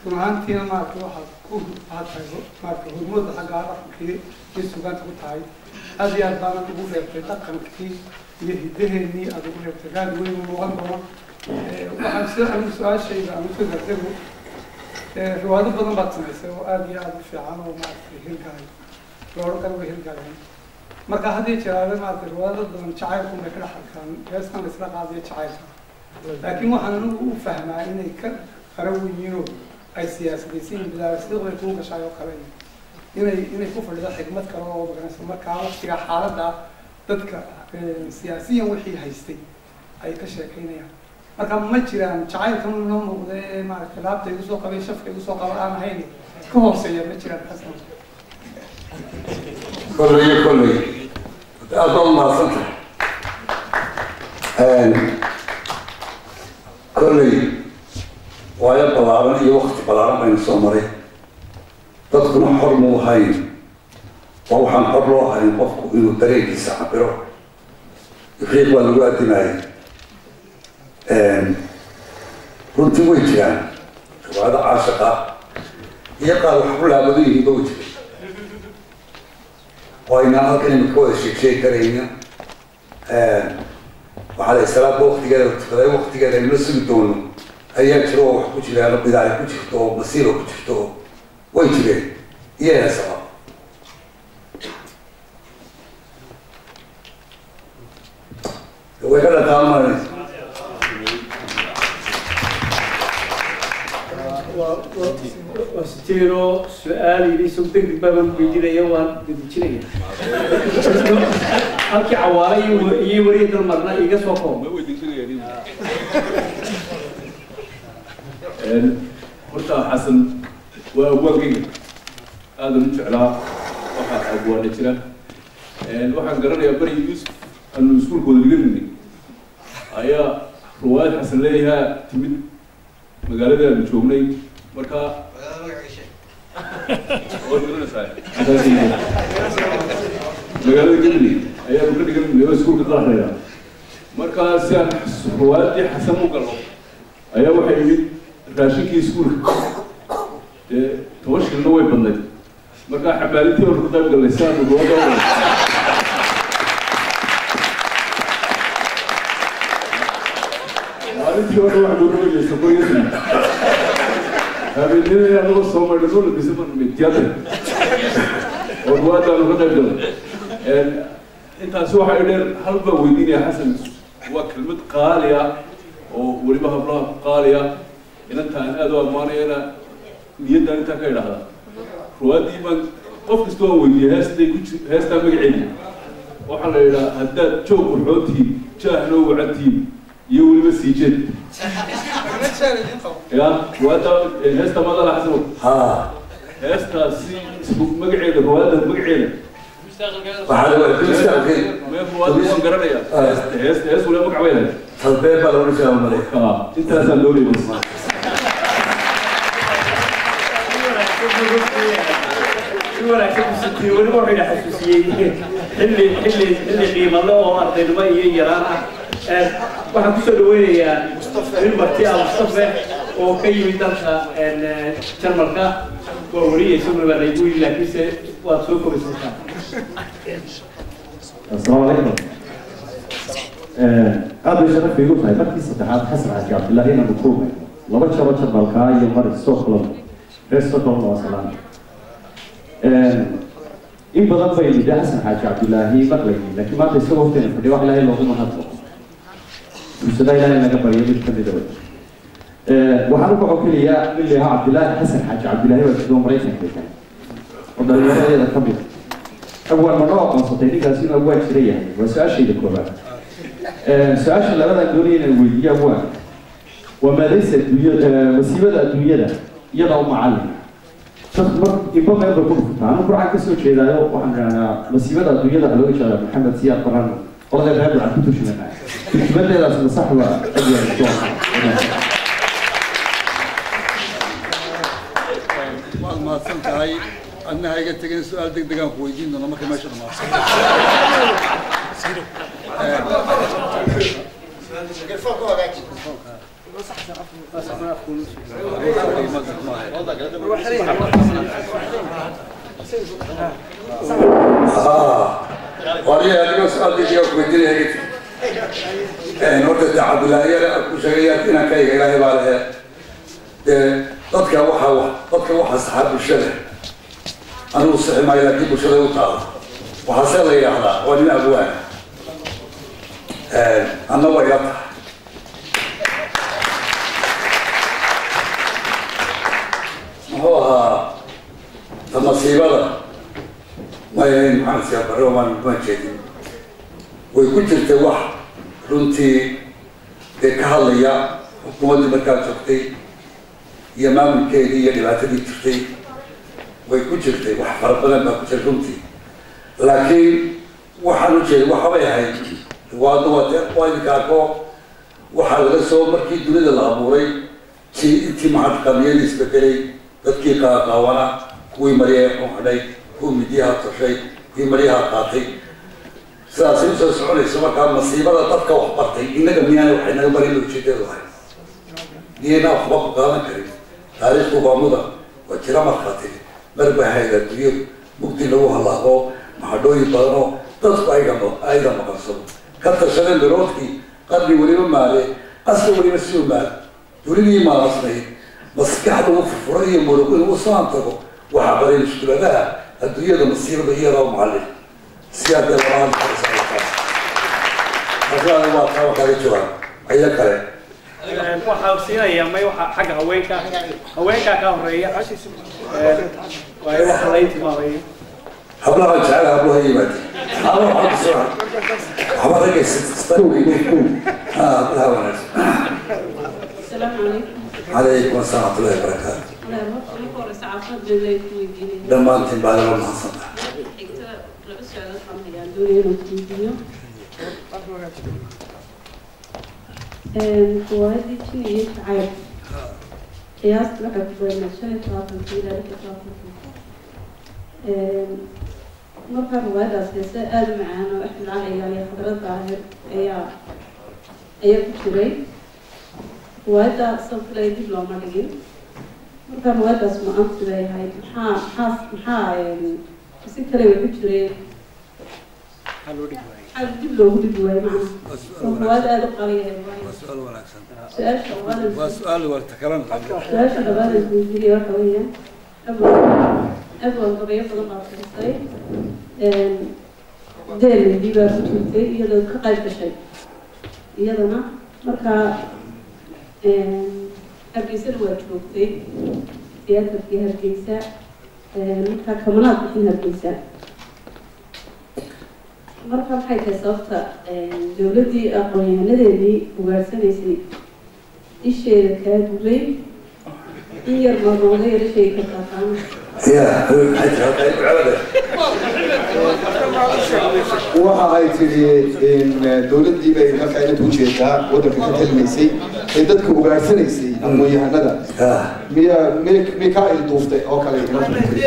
Run ahaantiina maaragtay waxaad ku waxaad tahay maaragtay hormooda xagga dhaqankii iyo sugaanta ku tahay. Aad iyo aad baana ugu reebtay dhaqankii iyo hiddaheenii aad ugu reebtay raad weyn u muuqan doono. Waxaan sida anigu su-aashayda aan usoo gardago, riwaado badan baad samaysay oo aad iyo aad u fiican oo maaragtay hirgalay, loodhan karo way hirgaleen. Marka haddii jiraade maaragtay riwaado badan jacaylkun bay ka dhex arkaan, heestan la isla qaadayo jacaylka, laakiin waxaan anigu u fahmaa inay ka qara weyiinoo ay siyaasadaysan yihiin, bilaarsiiq bay kuu gashaay oo kale, inay ku fadhido xikmad kale oo maganaysa markaa waqtiga xaaladda dadka siyaasiyan wixii haystay ay ka sheekaynayaan. Marka ma jiraan jacaylkan noo muuqda ee maaragtay laabta igu soo qabay, shafka igu soo qaba aan ahayn, ka hooseeya ma jiraan, Xasan? Kolley iyo kolley aad baad umahadsan tahay. Kolley waayo ballaaran iyo wakti ballaaran baynu soo maray, dadkuna xor muu hayn oo waxaan xor loo hayn qofku inuu dareenkiisa cabiro. Iqiiq baa lagu addimayay. Runtii way jiraan riwaayado caashiq ah iyo qaar wax ku laabadan yihiinba way jiraan oo aynaan halkan imika ka wada sheeg sheegi karayna. Waxaa la salaadba waktigeeda la tukaday, waktigeeda aynu la sugi doono ayaa jiro oo wax ku jiraan oo bidacay ku jirto oo masiiba ku jirto oo way jireen iyo heesaba. Way ka dhantaan. Waa sitiino su-aal yidhi isagu deg deg baaban weydiinaya, waan dedejinaya. Halkii Cawaale iyo weriya Dalmarna iga soo koob. Horta Xasan waa abwaankayga aadan u jeclaa. Waxaa abwaana jira, waxaan garanayaa beri Yuusuf aanu iskuulka wada dhiganay ayaa riwaayad Xasan leeyahaa timid magaaladii aanu joognay. Marka waad garanaysaa, magaalada Gemini ayaanu ka dhigan iskuulka qaraxdayda. Markaa si aan riwaayadii Xasan u galno ayaa waxay yimid raashinkii iskuulka, dee 10 shilna way badnayd. Markaa xamaalintii baanu ka qayb galnay si aanu riwaayadda u galno. Maalintii oo dhan waxaanu rogaynay sokoyadii, habeennimadii anagoo soo maydhay soo labisay baan nimid tiyaatar oo riwaayaddaanu ka qayb galnay. Intaasi waxay dheer, hal baan weydiinaya Xasan. Waa kelmad qaali ah oo weliba hablaha ku qaali ah, inantaan aad u ammaanayana niyaddaan intaa ka idhaahda. Riwaayaddii baan qof kasta waan weydiiyey heestay ku heestaa magaceedii. Waxaa la yidhaha haddaad joog qurxoontihiin, jaahnoo wacantihiin iyo weliba sii jeed ya riwaayadda heesta madala, Xasan. Ha. Heestaasi magaceeda, riwaayadda magaceeda? Waxaa la mustaqbalkii. Mee, riwaayadda waan garanayaa. Hees hees waliba magac bay lahayd. Talbeeb baa laodhan jiraa malay. Intaasaan doonayay bas. Si wanaagsan u sitiyey. Weliba wuxuu ina xasuusiyey xilli qiimale oo ardaynimo iyo yaraan ah. Waxaan kusoo dhaweynayaa nin marti ah, Mustafe, oo ka yimid dalka Jarmalka. Waa weriye isaguna baa laygu yidhi, laakiinse waad soo kobaysataa. Asalaamu calaykum. Aad bay sharaf iigu tahay markii saddexaad Xasan Xaaji Cabdillaahi inaanu kulmayno, laba jaro Jarmalka iyo mar Stockholm. Reer Stockholm waa salaam. In badan baynu dee Xasan Xaaji Cabdillaahi maqlaynay, laakiin maanta isagoo horteena fadhiya wax Ilaahay loogu mahadnaqo, fursadaha Ilaahay laga baryo mid ka mida wey. Waxaan u kaco keliya nin la yahaa Cabdillaahi Xasan Xaaji Cabdillaahi baa jooga Maraykanka degan oo dhallinyaradeeda ka mid. Awaan ma noo aqoonsatay ninkaasi inuu awaan jira yahay? Waa su-aashayda koobaad. Su-aasha labadan doonaya inaan weydiiya waa maadaysa adduunyada, masiibada adduunyada iyada u macallin dadku mar inba meel bay ku dhufutaa. Anu Burcaan kasoo jeedaayo, waxaan idhahnaa masiibada adduunyada waxaa looga jeedaa Maxamed Siyaad Barano, qolada reer Burcaan ku turjumanaa. Turjumadeedaas ma sax waa adyaa? Waad mahadsan tahay. Adna ha iga tegin, su-aal deg degaan ku weydiin doona markay meesha dhamaato. Wariya, adigoo su-aal deg degaan ku weydiinaya iga tegin. Horta dee Cabdullaahi ku sheegaya inaan ka iga Ilaahay baa lehe. Dee dadka waxaa dadka waxaa saxaa bulshada, anigu sixi maayo, laakiin bulshada u taala. Waxaase la yidhaahdaa waa nin abwaan, anna waa ila tahay. Muxuu ahaa ta masiibada? May Maxamed Siyaad Barre maan ma jeedin, way ku jirtay wax runtii dee ka hadlaya xukuumaddii markaa joogtay iyo maamulkeedii iyo dhibaatadii jirtay. Way ku jirtay, wax fara badan baa ku jiray runtii, laakiin waxaan u jeeday waxabay ahayd riwaadna waa waa idinka arko. Waxaa laga soo markii dunida la abuuray ti intii maxadqamiyadii isbedelay, dadkii qaaqaawana, kuwii maryaha xunxidhay, kuwii midyaha toshay, kuwii maryaha qaatay, sidaasay usoo soconayso. Markaa masiibada dadka wax bartay innaga miyaana waxay naga marin ujeedadu ahayd, miyaynaa waxba ku qaadan karin? Taariikhdu waa mudan, waa jira markhaati. Mar bay ahayd adduunyadu mugdi lagu halaabo, maxadhooyin badanoo dadku ayga maqansado ka tashadeen miroodkii qarni weliba maale, asli weliba siduu maal dunidii maalasnayd maskaxda u furfuro iyo muruq inuu usaan tago. Waxaa baray mushkuladaha adduunyada, masiibada iyadaa u macallin siyaadee labaad taasi waa taa kaaga jawaab aya kale. Waxaa siinaya may waxa xagga haweenka, haweenkaa ka horeeya waayo waxa lay tilmaamay. Hablaha jecel, hablaha yimaade, hablaha waxaa kusoo waxba ragaysa hablaha wanaagsan. السلام عليكم. Calaykum asalaam waraxmatullahi wabarakaatu. Marka hore caafimaad baan ilaahay ku weydiinaya. Dhammaantiin baa laba mahadsantahay. Xigta laba su-aalood baan hayaa, doonaya inaan ku weydiiyo. Riwaayadii Jin iyo Jacayl qiyaastii waxay ku beernaa 75-kii ilaa 76-kii. Markaa riwaayadaas heese aada u macaan oo Axmed Cali Cigaal iyo Khadrad Daahir ayaa ku jiray. Riwaayadda sababtay dib looma dhigin. Marka riwaayadaas ma anti bay ahayd? Maxaa si kale way ku jireen, maxaa dib loogu dhigi waayey? Macna riwaayad aada u qaliyahay. Waa su-aal wanaagsan. Su-aasha labaad. Waa su-aal warta kalena. Su-aasha labaad ee isweydiinaya waxa weeyaan, abwal gabayo badan baad firisay, deelindii baa ku jirtay iyadoo ka qayb gashay iyadana. Markaa Hargeysana waa joogtay, tiyaatarkii Hargeysa, markaa kamanaad bixin Hargeysa. Marka maxay tahay sababta dowladdii aqoon-yahanadeedii ugaadhsanaysay isheeda kaa duray? In yar ma nooga yara sheegi kartaa taana? Ya, maxay tiri halka celade? Waxa ay tidhi in dowladdii bay markaa inad u jeedaa waddanka ka talinaysay ee dadka ugaadhsanaysay aqoon-yahanada, miya mi mi kaa ilduuftay oo kale ila tiri?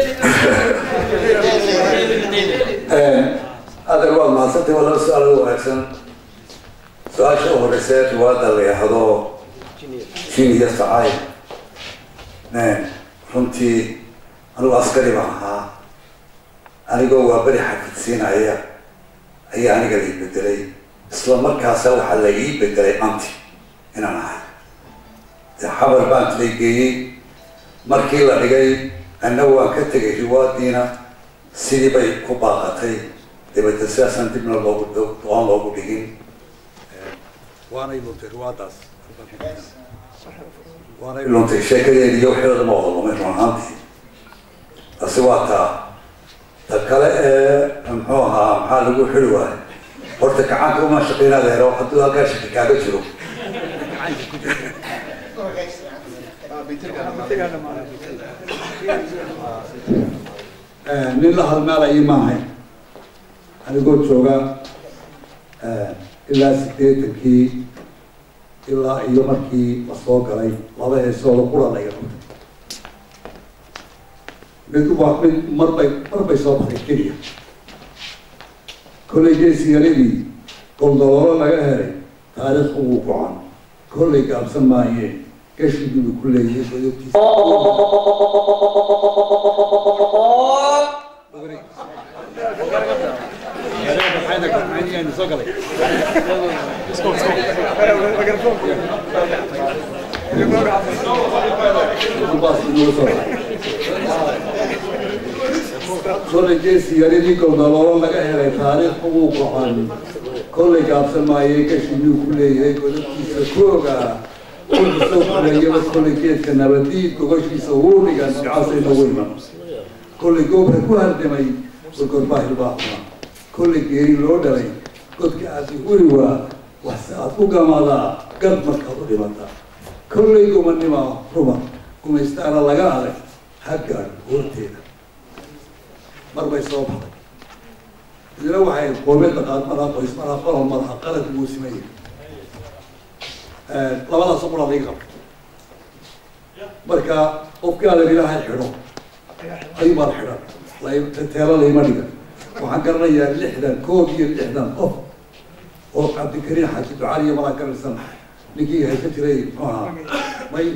Adeer, waad mahadsantay, waa laba su-aal oo wanaagsan. Su-aasha u horeysa ee riwaayadda la yidhaahdo Jin iyo Sacayl, runtii anigu askari baan ahaa. Anigoo waa beri xafidsiinaya ayaa aniga la ii bedelay. Isla markaasa waxaa la ii bedelay anti inaan ahay. Dee xabar baan lay geeyey. Markii la dhigay anna waan ka tegay, riwaadiina sidii bay ku baaqatay. Dabeetna sidaasaan dibna loogu aan loogu dhigin, waanay luntay riwaadaas, waanay luntay sheekadeedi iyo waxeeda ma wada lumay run ahaantii. Taasi waa taa. Ta kale ee muxuu ahaa, maxaa lagu xiri waayay? Horta gacanka uma shaqeynaad helo hadduu halkaa shaki kaaga jiro. Nin la halmaalaya maahay anigoo jooga ilaa 80kii ilaa iyo markii la soo galay laba heesooda qura laga qabtay. Mid waa mid marbay soo baxday keliya. Kollay geesiyaradii goldoloolo laga helay taariikhku wuu gocan kollay gaabsan maayeen gashigii ku leeyahay godobtiisa. Kollay geesiyaradii goldoloolo laga helay taariikhku wuu gocan kollay gaabsan maayee gashigii ku leeyahay godobtiisa koogaa wuxuu soo fureeyaba kollay geedka nabadiid gogoshiisa wuu dhigan gacaasay noogu iman kollay goobra ku hardamay gorgorbaahil baa xuma kollay geeri loo dhalay godka aad huri waa waxse aad ku gamadaa gad markaad u dhimataa kollay gumanima ruma gumaystaana laga adag ha gaadho horteeda. Mar bay soo baxday idina waxay qoomiyad dhaqaad malaha qoys malaha qolol malaha qalad wuu siman yahay labadaas qura laga qabto. Marka qofkii adeer ilaahay xidho ayuu baa la xidhan teelo layma dhigan. Waxaan garanayaa 60 qof oo Cabdikariin Xaaji Ducaali malaa garanaysan ninkii haysan jiray muxuu ahaa may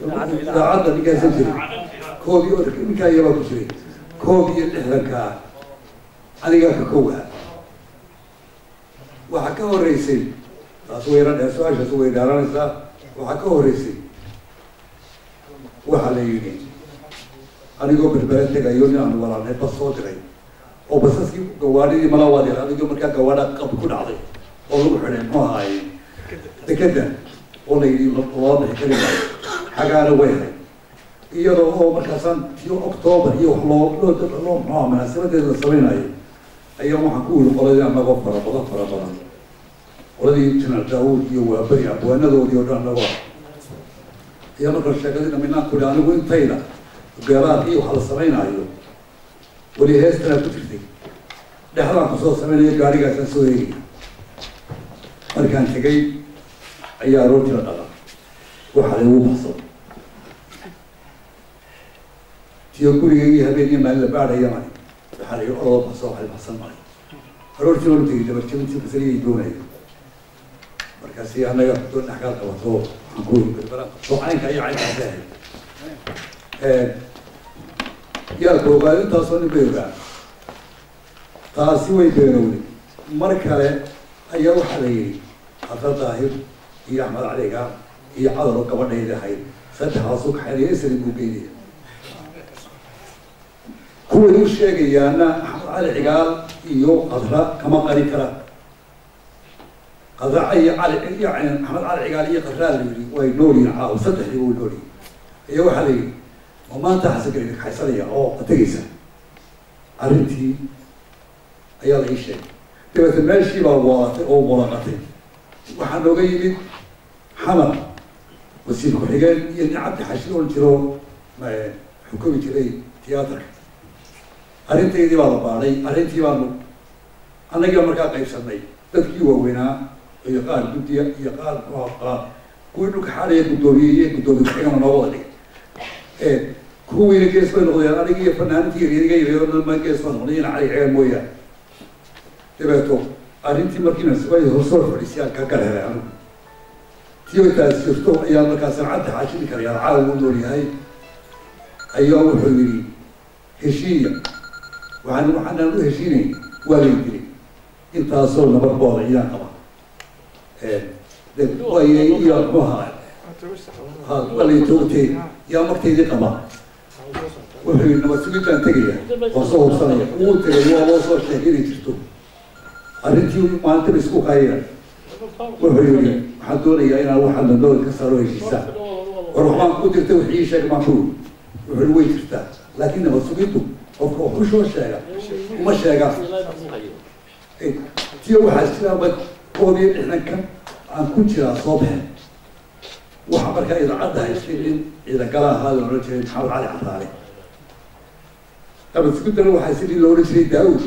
idaacadda ninkii haysan jiray koob iyo ninkaa iyabaa ku jiray 61-kaa anigaa ka kowaa. Waxaa ka horreysay taas wayna dheer su-aashaas way dhaaranaysaa. Waxaa ka horreysay waxaa la yidhi anigoo berbere tegayo nin aanu walaalnay bas soo diray oo basaskii gawaadhidii malaa waad yar anigoo markaa gawaadha qab ku dhacday oo lagu xidhay muxuu ahaaye dekeda oo la yidhi loo bixi kari maayo xagaana way ahayd iyadoo oo markaasaan iyo Octoobar iyo wax loo loo loo muxuu ahaa munaasabadeeda la samaynayo ayaa waxaan ku yidhi qoladii annagoo fara badan qoladii Janaal Daawuud iyo Waaberi abwaanadoodii oo dhan annagoo ayaa markaa sheekadii dhaminaan ku yidhi anigu intayda geeraarka iyo wax la samaynayo weli heestanaa ku jirtay dhexdaan kusoo samaynayo gaarigaasaan soo eegaya. Markaan tegay ayaa aroortii la dhaqaa waxaa laigu baxsado tiyo gurigaygii habeenii maalin la baadhaya mali waxaa la yidhi orodoo baxso waxay baxsan mali aroortii loo tegay dabarjabintii masaliyay doonaya. Markaasi annaga doon dhexgaal qabato waxaan ku yidhi berberaan qabto caynka iyo caynkaasi ahayd yaa koobaad intaasoo nin bay ogaa taasi way beenowday. Mar kale ayaa waxaa la yidhi Xasan Daahir iyo Axmed Caliga iyo Cadar oo gabadhayda ahayd saddexdaasuu kaxaynaya isri buu geynaya. Kuway u sheegayaana Axmed Cali Cigaal iyo Qadra kama qari karaan. Qadra iyo Cali iyo Axmed Cali Cigaal iyo Qadraa la yidhi way noolyihin caawa saddexdii way noolyihin ayaa waxaa la yidhi oo maanta Xasan Gari kaxaysanaya oo tegaysa arrintii ayaa la ii sheegay. Dabeetna meeshii baa waalatay oo mulaqatay. Waxaa nooga yimid Xamar wasiir ku-xigeen iyo nin Cabdi Xashi oon jiro xukumi jiray tiyaatarka. Arrintaydii baa la baadhay arrintii baanu annagaa markaa qaybsanay dadkii waaweynaa iyo qaar guddiya iyo qaar muxuu kuwii dhulka xaadhaya guddoomiye iyo guddoomiye ku-xigana noo wada dhigay. Kuwiina gees bay noqdeen aniga iyo fanaanintii yaryariga yaryaro dhan gees baa noqday ina Cali Cigaal mooyaane. Dabeeto arrintii markiina way horsoo fadhiisiyaan ka gar helay anigu tiyo taas jirto ayaa markaasaan Cabdi Xaashi ninka la caawa uu nool yahay ayaa wuxuu yidhi heshiiya waxaanaan u heshiinayn waa lay dilay intaasoo nabad booda iyaan qaba iyo muxuu ahaa waa lay toogtay yaa martaydii qaba. Wuxuu yidhi nabad sugidaan tegaya waa soo hubsanaya wuu tegay waa loo soo sheegay inay jirto arrintii maalinta isku kaayeen. Wuxuu yidhi waxaan doonayaa inaan waxaan dandooda ka saaro heshiisaan war waxbaan ku dirtay wax ii sheeg baan ku yidhi. Wuxuu yidhi way jirtaa laakiin nabad sugiddu qofka wax u soo sheega uma sheega. Tiyo waxaa jiraaba 61-kan aan ku jiraa soo baxeen. Waxaa markaa idaacadda haystay nin ciidangala ahaa la odhan jiray Maxamed Cali Caraale. Nabadgudana waxaa sidii la odhan jiray Daawud.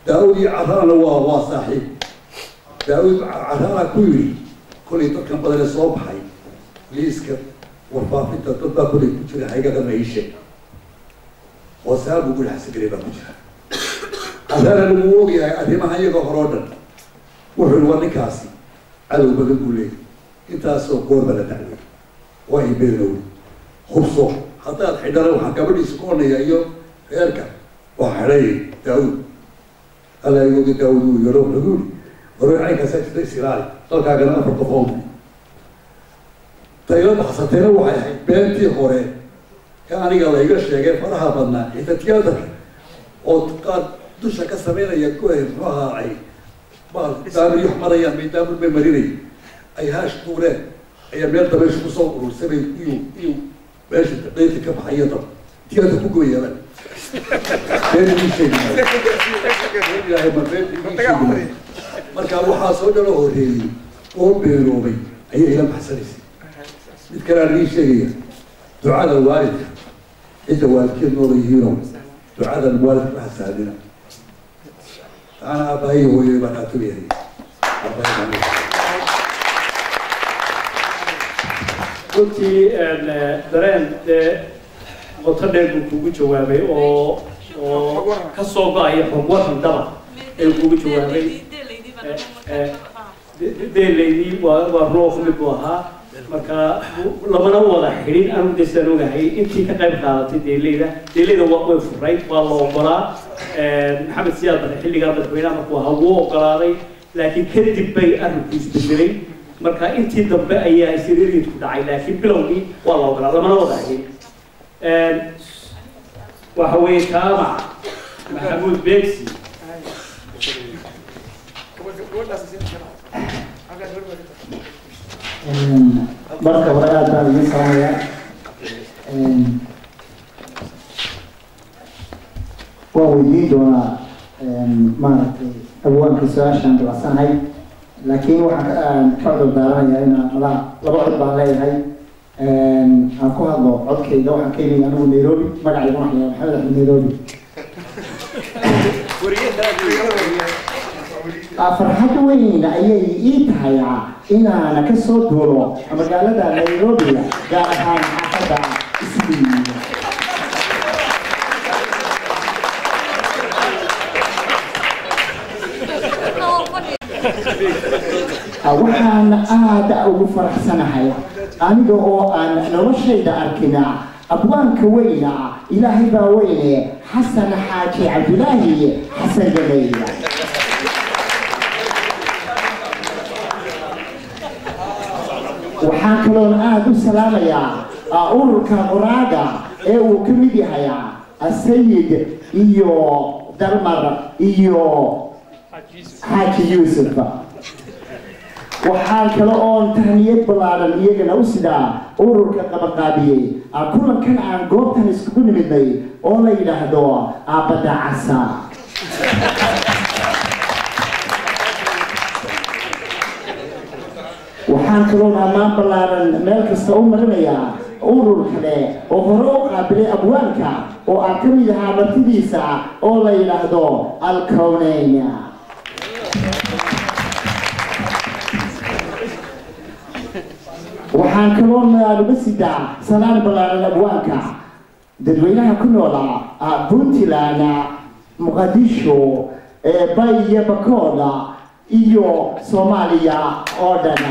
Daawud iyo Caraalna waa saaxiib. Daawud Caraala ku yidhi kolay dadkan badan ee soo baxay liiska warfaafinta dad baa kolay ku jira, haygadana ii sheeg. Hoosaan buu guri Xasan Ganey baa ku jira. Caraalana wuu ogyahay arrimaha iyaga hore oo dhan. Wuxuu yihi war ninkaasi cadow badan buu leeyahy, intaasoo goor baa la dacwey, waa i beenowey, hubso haddaad xidhana waxaan gabadhiisa ku odhanayaa iyo reerka waa xidhay Daawud. Alla igoga Daawud uu yaro wuxuu yidhi hore caynkaasaa jirta, is ilaali, dalkaagana 4 qof oo tayla baxsatayna. Waxay ahayd beentii hore ee aniga layga sheegay faraha badnaa, xitaa tiyaatarka oo qaar dusha ka sameynaya ku muxuu ahaa ay daamiyux marayaan maydaamun bay marinay ay haash tuureen ayaa meel dabayshu kusoo urursamay iyuu meesha dhayrta ka baxayo dab tiyaatar ku goyaabaan. Been idin sheegi maayo, ilaahay ma been idin sheegi maayo. Marka waxaa soo dhalo horreeyey oo beeroobay ayay ila baxsanaysay. Mid kale aan idiin sheegaya, ducada waalidka, cidda waalidkeed noola yihiino, ducadan waalidka waxa sahlina. Taana aabbahay iyo hooyay baan aatugayahay, aabbahay baan. Runtii dareen dee qoto dheer buu kugu jawaabay oo ka soo go-aya xog waran daba ayuu kugu jawaabay. Deelaydii waa roof mid buu ahaa, marka lamana wada xidhin. Anigu dee sidaan ogahay intii ka qayb qaadatay deeleyda way furayd, waa la ogolaa. Maxamed Siyaad Barre xilligaa madaxweynaha markuu ahaa wuu ogolaaday, laakiin kadib bay arrinku isbedelay. Marka intii dambe ayaa isiriiriidku dhacay, laakiin bilowgii waa la ogolaa, lamana wada xidhin. Waxa weeye Jaamac Maxamuud Beegsi. Marka hore aad baan idin salaamayaa. Waan weydiin doonaa maaragtay abwaanka su-aashaan dabacsanahay, laakiin waxaan ka cudur daaranayaa inaan malaha laba cod baan leeyahay aan ku hadlo codkayga. Waxaan ka imid anigu Nairobi, magacayga waxaa la Maxamed Axmed Nairobi. Farxad weyn ayay ii tahay inaana ka soo duulo magaalada Nairobi, gaar ahaan xaafadda Islii. Waxaan aada ugu faraxsanahay aniga oo aan noloshayda arkina abwaanka weyna, ilaahay baa weyne, Xasan Xaaji Cabdulaahi Xasan Ganey. Waxaan kaloon aada u salaamayaa ururka qoraaga ee uu ka mid yahay Asayid iyo Dalmar iyo Xaaji Yuusuf. Waxaan kale oon tahniyad ballaaran iyagana u sidaa ururka qabaqaabiyey kulankan aan goobtan iskugu nimidnay oo la yidhaahdo Badda Casa. Waxaan kaloon ammaan ballaaran meel kasta u marinayaa urur kale oo hore u qaabilay abwaanka oo aan ka mid ahaa martidiisa oo la yidhaahdo Alkowneyn. Waxaan kaloo uga sidaa salaan ballaaran abwaanka dadweynaha ku noola Puntland, Muqadisho, Bay iyo Bakooda iyo Soomaaliya oo dhan.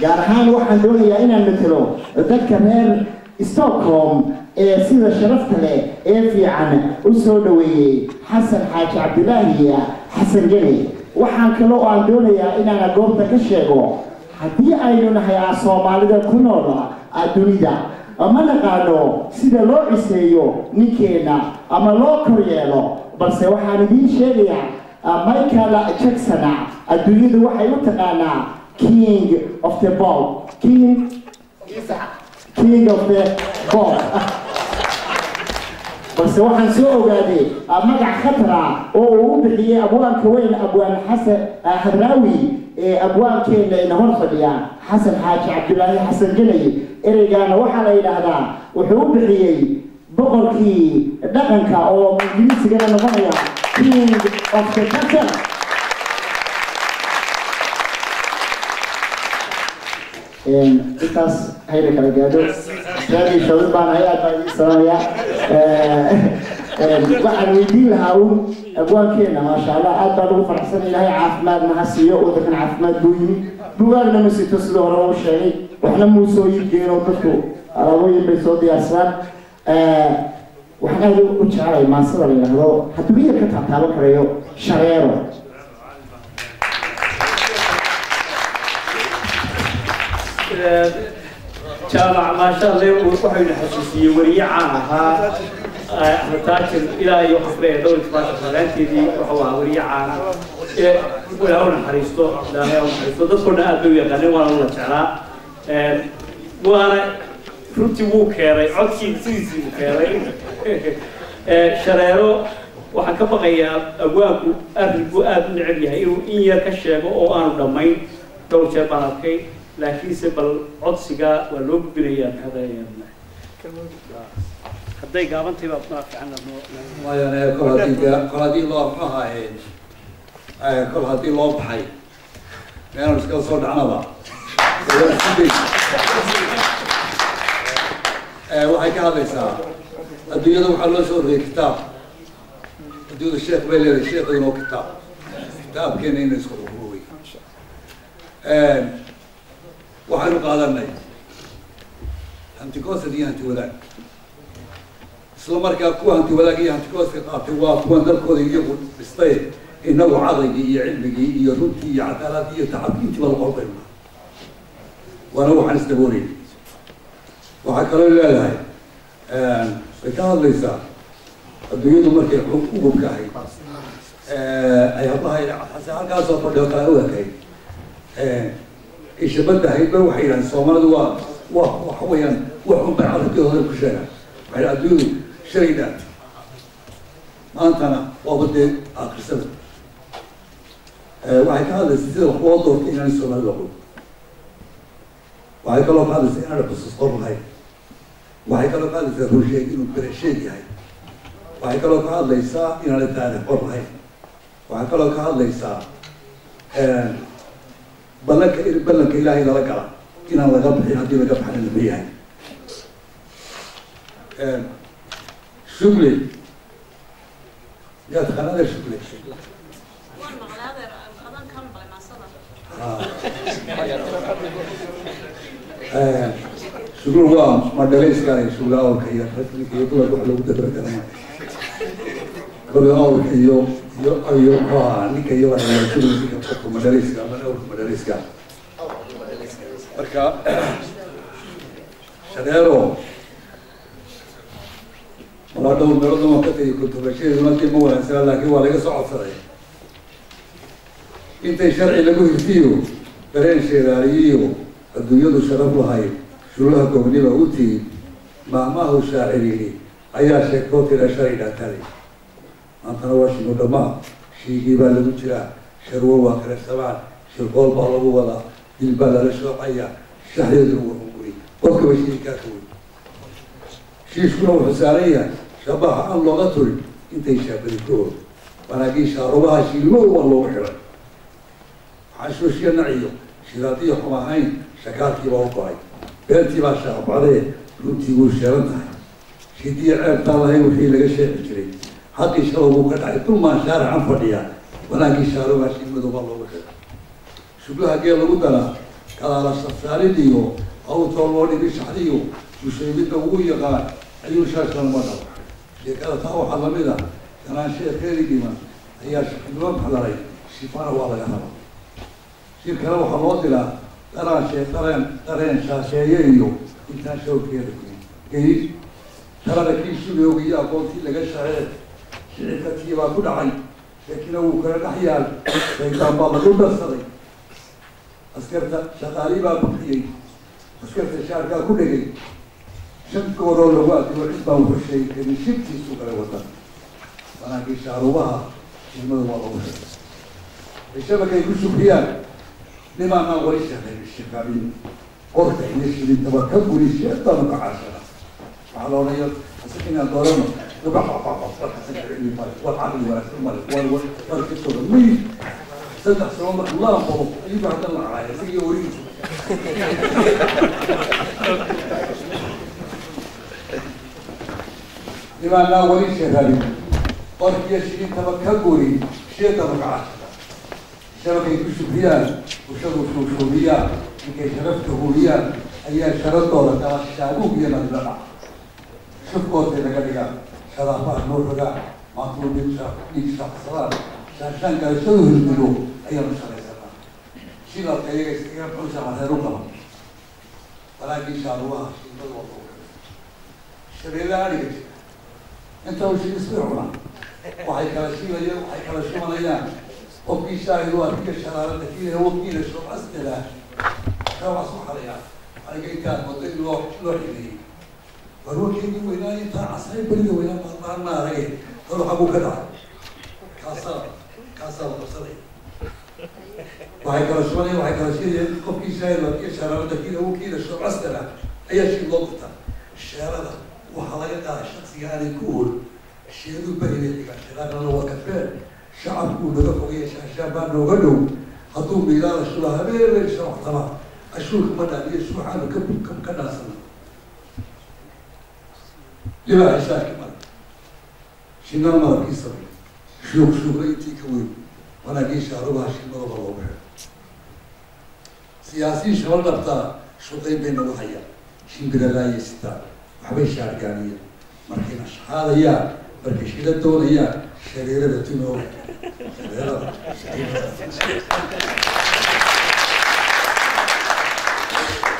Gaar ahaan waxaan doonayaa inaan matelo dadka reer Stockholm ee sida sharafta leh ee fiican u soo dhaweeyey Xasan Xaaji Cabdulaahi Xasan Geni. Waxaan kaloo aan doonayaa inaana goobta ka sheego, haddii aynu nahay Soomaalida ku nool dunida, ma naqaano sida loo ciseeyo ninkeenna ama loo kor yeelo, balse waxaan idiin sheegayaa Michael Jackson adduunyadu waxay u taqaanaa king of the ball, king of the ball. Balse waxaan soo ogaaday magac khatara oo uu u bixiyey abwaanka weyn, Abwaan Xasan Hadraawi, ee abwaankeena ina hor fadhiya, Xasan Xaaji Cabdulaahi Xasan Ganay. Ereygaana waxaa la yidhaahdaa, wuxuu u bixiyey boqorkii dhaqanka, oo Ingiriisigana noqonaya King of the Culture. Intaas hayna kala gaadho. Raadi shawin baan ahay, aad baan idiin salaamaya. Waxaan weydiin lahaa uun abwaankeena, maasha Allah, aad baan ugu faraxsan. Ilaahay caafimaadna ha siiyo. Wadankan caafimaad buu yimi, bugaagna ma sito, sidoo hore u sheegay, waxna muu soo iibgeeno, dadku alaabooyin bay soo diyaarsadaan. Waxaan aad u jeclay maansada la yidhaahdo, hadduu yar ka taabtaaban karayo, Shareero. Jaamac, maasha Allah, waxayna xasuusiyey weriye caan ahaa, Axmed Taajir. Ilaa iyo waxaan kuleeyahay dhowr iyo toban shaqaalaanteedii wuxuu ahaa weriye caana. Ilaahay u naxariisto, Ilaahay u naxariisto. Dadkoo dhan aad bay u yaqaaneen, waana la jeclaa, waana runtii wuu keenay codkii, sidiisii buu keenay. Shareero waxaan ka baqayaa abwaanku arrinku aad u neceb yahay inuu in yar ka sheego oo aanu dhammayn. Dhowr jeer baan arkay, laakiinse bal codsiga waa loo gudbinayaa. Hadday gaabantay baa ma fiican. Mayane, kol haddii loo, muxuu ahaye, kol haddii loo baxay meelaan iskala soo dhacnaba. Waxay ka hadlaysaa adduunyada waxaa loo soo rogay kitaab. Adduunyada sheekh bay leedahay, sheekhduna oo kitaab, kitaabkeena ina isku xukumo wey. Waxaynu qaadanay hanti-goosad iyo hanti wadaag. Isla markaa kuwa hanti wadaag iyo hanti-goosadka qaatay waa kuwan dalkooda iyagu dhistay. Inagu caqligii iyo cilmigii iyo runtii iyo cadaaladii iyo tacabkii intiiba la qorbayna, waana waxaan isdaboolay. Waxaa kaloo leedahay, way ka hadlaysaa adduunyadu markay ugubka ahayd, ay hablaha xase halkaasoo fadhiyo kale u ekayd, ishabadda ahayd ba. Waxay yidhahdeen Soomaalidu waa waxa weeyaan wax un bay carabkii ku sheegaan. Waxay yidhahdeen adduunyadu shalay dhaantay, maantana waaba dee aakrisada. Waxay ka hadlaysaa sida wax loo doortay inaan Soomaalida aqoon. Waxay kaloo ka hadlaysaa inaan xusuus qor lahayn. Waxay kaloo ka hadlaysaa runsheeg inuu beresheeg yahay. Waxay kaloo ka hadlaysaa inaanay taariikh qor lahayn. Waxay kaloo ka hadlaysaa ballanka Ilaahay lala gala inaan laga bixin, haddii laga baxana lama yahay. Shugle, yaa taqaanada shugle? Waan maqlay, adeer, adaan kaa maqlay maasada. Shugle waa madhalayska. Shugle awrka iyo ninka iyo dumarka wax loogu dabra garanayo kole, awrka iyo muxuu ahaa, ninka iyo waxa shugle, ninka qofka madhalayska ama awrka madhalayska. Marka Shareero malaa dhowr meelood waan ka tegay, kontrolashadeeduna dee ma wanaagsana, laakiin waa laga soo codsaday. Intay sharci lagu hirtiyo, dareen sheeraaliyiyo, adduunyadu sharaf lahayd, shulaha gobnima u tiid, maahmaahu shaacir yidhi ayaa sheegtoo tira shalay dhaatale, maantana waa shigo dhammaa, shiigii baa lagu jiraa, sharwo waa kala sabaan, shirqool baa lagu wadaa, dil baa lala shoocaya, shaxdeeduna waa hunguri, qofkaba shiikaa ka wey. Shiishkuna wuxuu saaran yahay shabaha aan looga turin intay shaabadi ku og wanaagii shaarubaha shiilmo waa loogu xiray. Waxaan shooshiya naciyo shiraadiyo xum ahayn, shakaalkii baa u go-ay, beentii baa shaacbacdee, runtii wuu sheeran tahay, shidiyo ceebtaan lahayn wixii laga sheexi jiray, xaqii shalow buu ka dhacay, dulmaan shaarican fadhiya, wanaagii shaarubaha shiilmadu baa loogu xiray. Shublaha geel lagu daraa kalaala safsaarid iyo awtoo loo dhigi shaxdiyo mushaybidda ugu yaqaan ayuu shaashan ma dhabo. Sheekada taa waxaa lamid ah kanaan sheekeedi dhiman ayaa shaqnimo maxdaray, shifana waa laga rabaa. Shir kale waxaa loo diraa daraan shee dareen dareen shaasheeye iyo intaan shawrkeeda geyin talada kii shugooga iyo aqoontii laga shacee shicibka tii baa ku dhacay, sheekina wuu kala dhex yaal, shaydaan baa lagu darsaday, askarta shaqaalii baa baqiyey, askarta shaarkaa ku dhegay. Shan gooroo lagu adigo cid baan wuxuu sheegi karin shibtiisu galay wadan. Wanaagii shaarubaha shilmada waa lagu xidhay. Ay shabakay ku shukriyaan nimaanaan wali shaqayn shaqabin qorka iyo shilintaba ka guri sheetaanu ka caashana. Waxaa la odhanaya xasan inaan doorano war xasan kicili male, war caqli wanaagsan male, war war kitooda may 3 sano marka la qoro ayuu haddana la caaya isagii werigiisa. Nimaanaan wali shaqabin qorkiyo shilintaba ka guri sheetaanu ka caashana. Shabakay ku shukriyaan bulshadu shuushuubiyaan inkay sharafta huuriyaan ayaa sharadooda kala shaabuug iyo nadila dhac shufkoodtay naga dhigaan sharaafaha noo rogaa maantuu dhiig shaaqsadaan shaanshaan garashadu hirdigo ayaanu shalaysanaa. Shilalka iyaga iskaga muxuu shamareer u qaba walaagii shaarubaha shilmada waa lagu xidhay. Shabeellaha adhiga jira inta uu shil isbay cunaa waxay kala shiilayaan, waxay kala shubanayaan. Qofkii shaahid u arkiya sharaarada kiila wakiila showcasdala showcas u xalayaa aniga intaan wado in loo xileeyey war wakeedii weynaa intaa casay berida weynaa maalmaan maarage talo xaguu ka dhacay kaasaa la qabsanaya. Waxay kala shubanayaan, waxay kala shiilayaan. Qofkii shaahid u arkiya sharaarada kiila wakiila showcasdala ayaa shiil loo gurtaa. Sheerada waxaa laga qaadaa shaksiga aanay ku ool sheedu beriga xigaa shiraarnana waa kafeen. Shacabkuu naga fogaya shaashaan baa nooga dhow hadduu miilaada shuba habeenay shawctama ashuurka ma dhaaniyo shuuxaanu ka dhaasana. Libaaxa shaarki male shinal malabkii samay shuuq shuuqla intii ka weyn wanaagii shaarubaha shilmada baa loogu xidhay. Siyaasiin shaba dhabtaa shuqayn bay nagu hayaan shimbira laayaysitaan waxbay shaargaaniyaan markayna shaxaadayaan markay shila doonayaan shareerada tunooga shareerada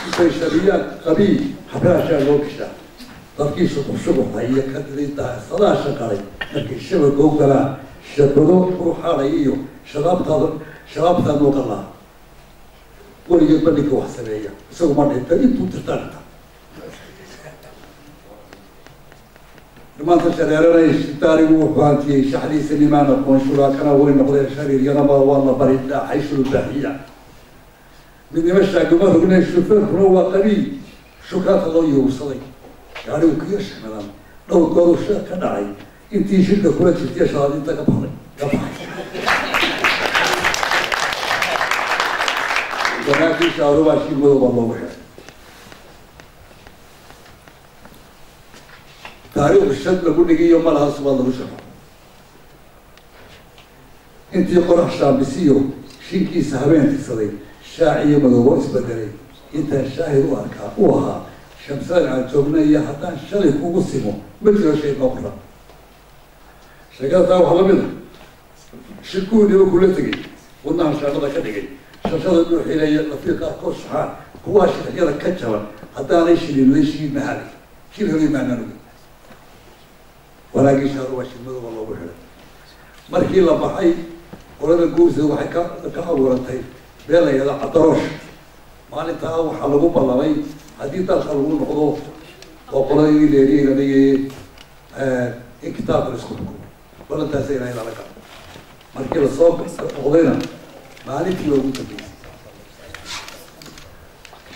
intay shabiyaan qabiil habraashaa loo gashaa dadkii shuqub shuquxa iyo kadii daasadaha shaqalay markay shabaga u galaan shabado ruuxaalay iyo shabaabtaada shabaabtaa noo qalaa weligeed ba ninka wax sameeya isagu ma dhinta intuu dirtaa dhinta. Maanta shareeranay daarigu wuxuu hantiyey shaxdiisa nimaan aqoon shuraakana way noqdeen shariiryanaba waa la bari dhaaxay shulbaaxiya midnimo shaaguma rognay shufeerkuna waa qabiil shukaata loo yuursaday gaarigu kiyo shamilan dhowr gooru sheeg ka dhacay intii shirka kula jirtay shalaadinta ka baxday ka baxay. Wanaagii shaarubaa shilmado baa loogu xidhay. Taariikhu shad lagu dhigiyo malaha subaad lagu shaqo intii qorax shaambisiyo shinkiisa habeen tirsaday shaac iyo madoobo isbedelay intaan shaahid u arkaa u ahaa shamsadan aan joogna iyo haddaan shalay kugu simo ma jiro shay noo qora. Sheekada taa waxaa lamid ah shirkuhu dhibo kula tegey wadnaha shaaqada ka dhigay shashada dhuu xilaya lafii qaarkood shaxaan kuwaa shirxyada ka jaban haddaanay shilin shiil mahalay shil helay maanaan ogin. Wanaagii shaaruba shilmada baa loogu xidhay. Markii la baxay qolada guursiga waxay ka abuurantay meel la yidhahdo cadaroosh. Maalintaa waxaa lagu ballamay haddii dalka lagu noqdo oo qoladii leeriyey anigii in kitaabka la isku xukumo ballantaasa ilahay lala galo. Markii lasoo noqdayna maalintii loogu dambeysay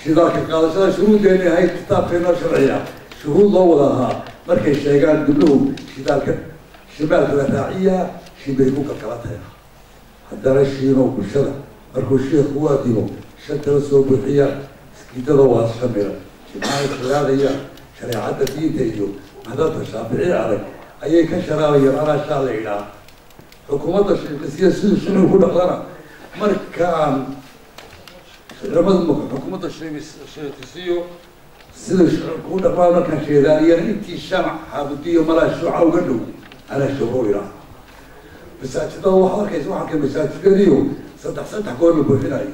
shidaalka qaadashada shuruuddeeni ahayd kitaabkeenoo sharciya shuruud loo wada ahaa markay sheegaan dibluhu shidaalka shimaalka la raaciyaa shimbay ku kalkala tahay. Haddana shiinow bulshada markuu sheekhu u adimo shantala soo buuxiyaan iskiidada waa shamila jimcahay sharaadayaan shareecadda diinta iyo madhabta shaafici adag ayay ka sharaabayaan anaashaa la idhaa. Xukuumadda sheekisiya siduu shunuhu ku dhaqdana markaan xukuumadda sheekisiyo sida ku dhaqmaan markaan sheedaaniyana intii shamac xaabudiyo malaa shuuca uga dhow anaa shawro idhaa. Masaajidada waxaad arkaysa waxaa kale masaajidadiyo 3 goor la buuxinayo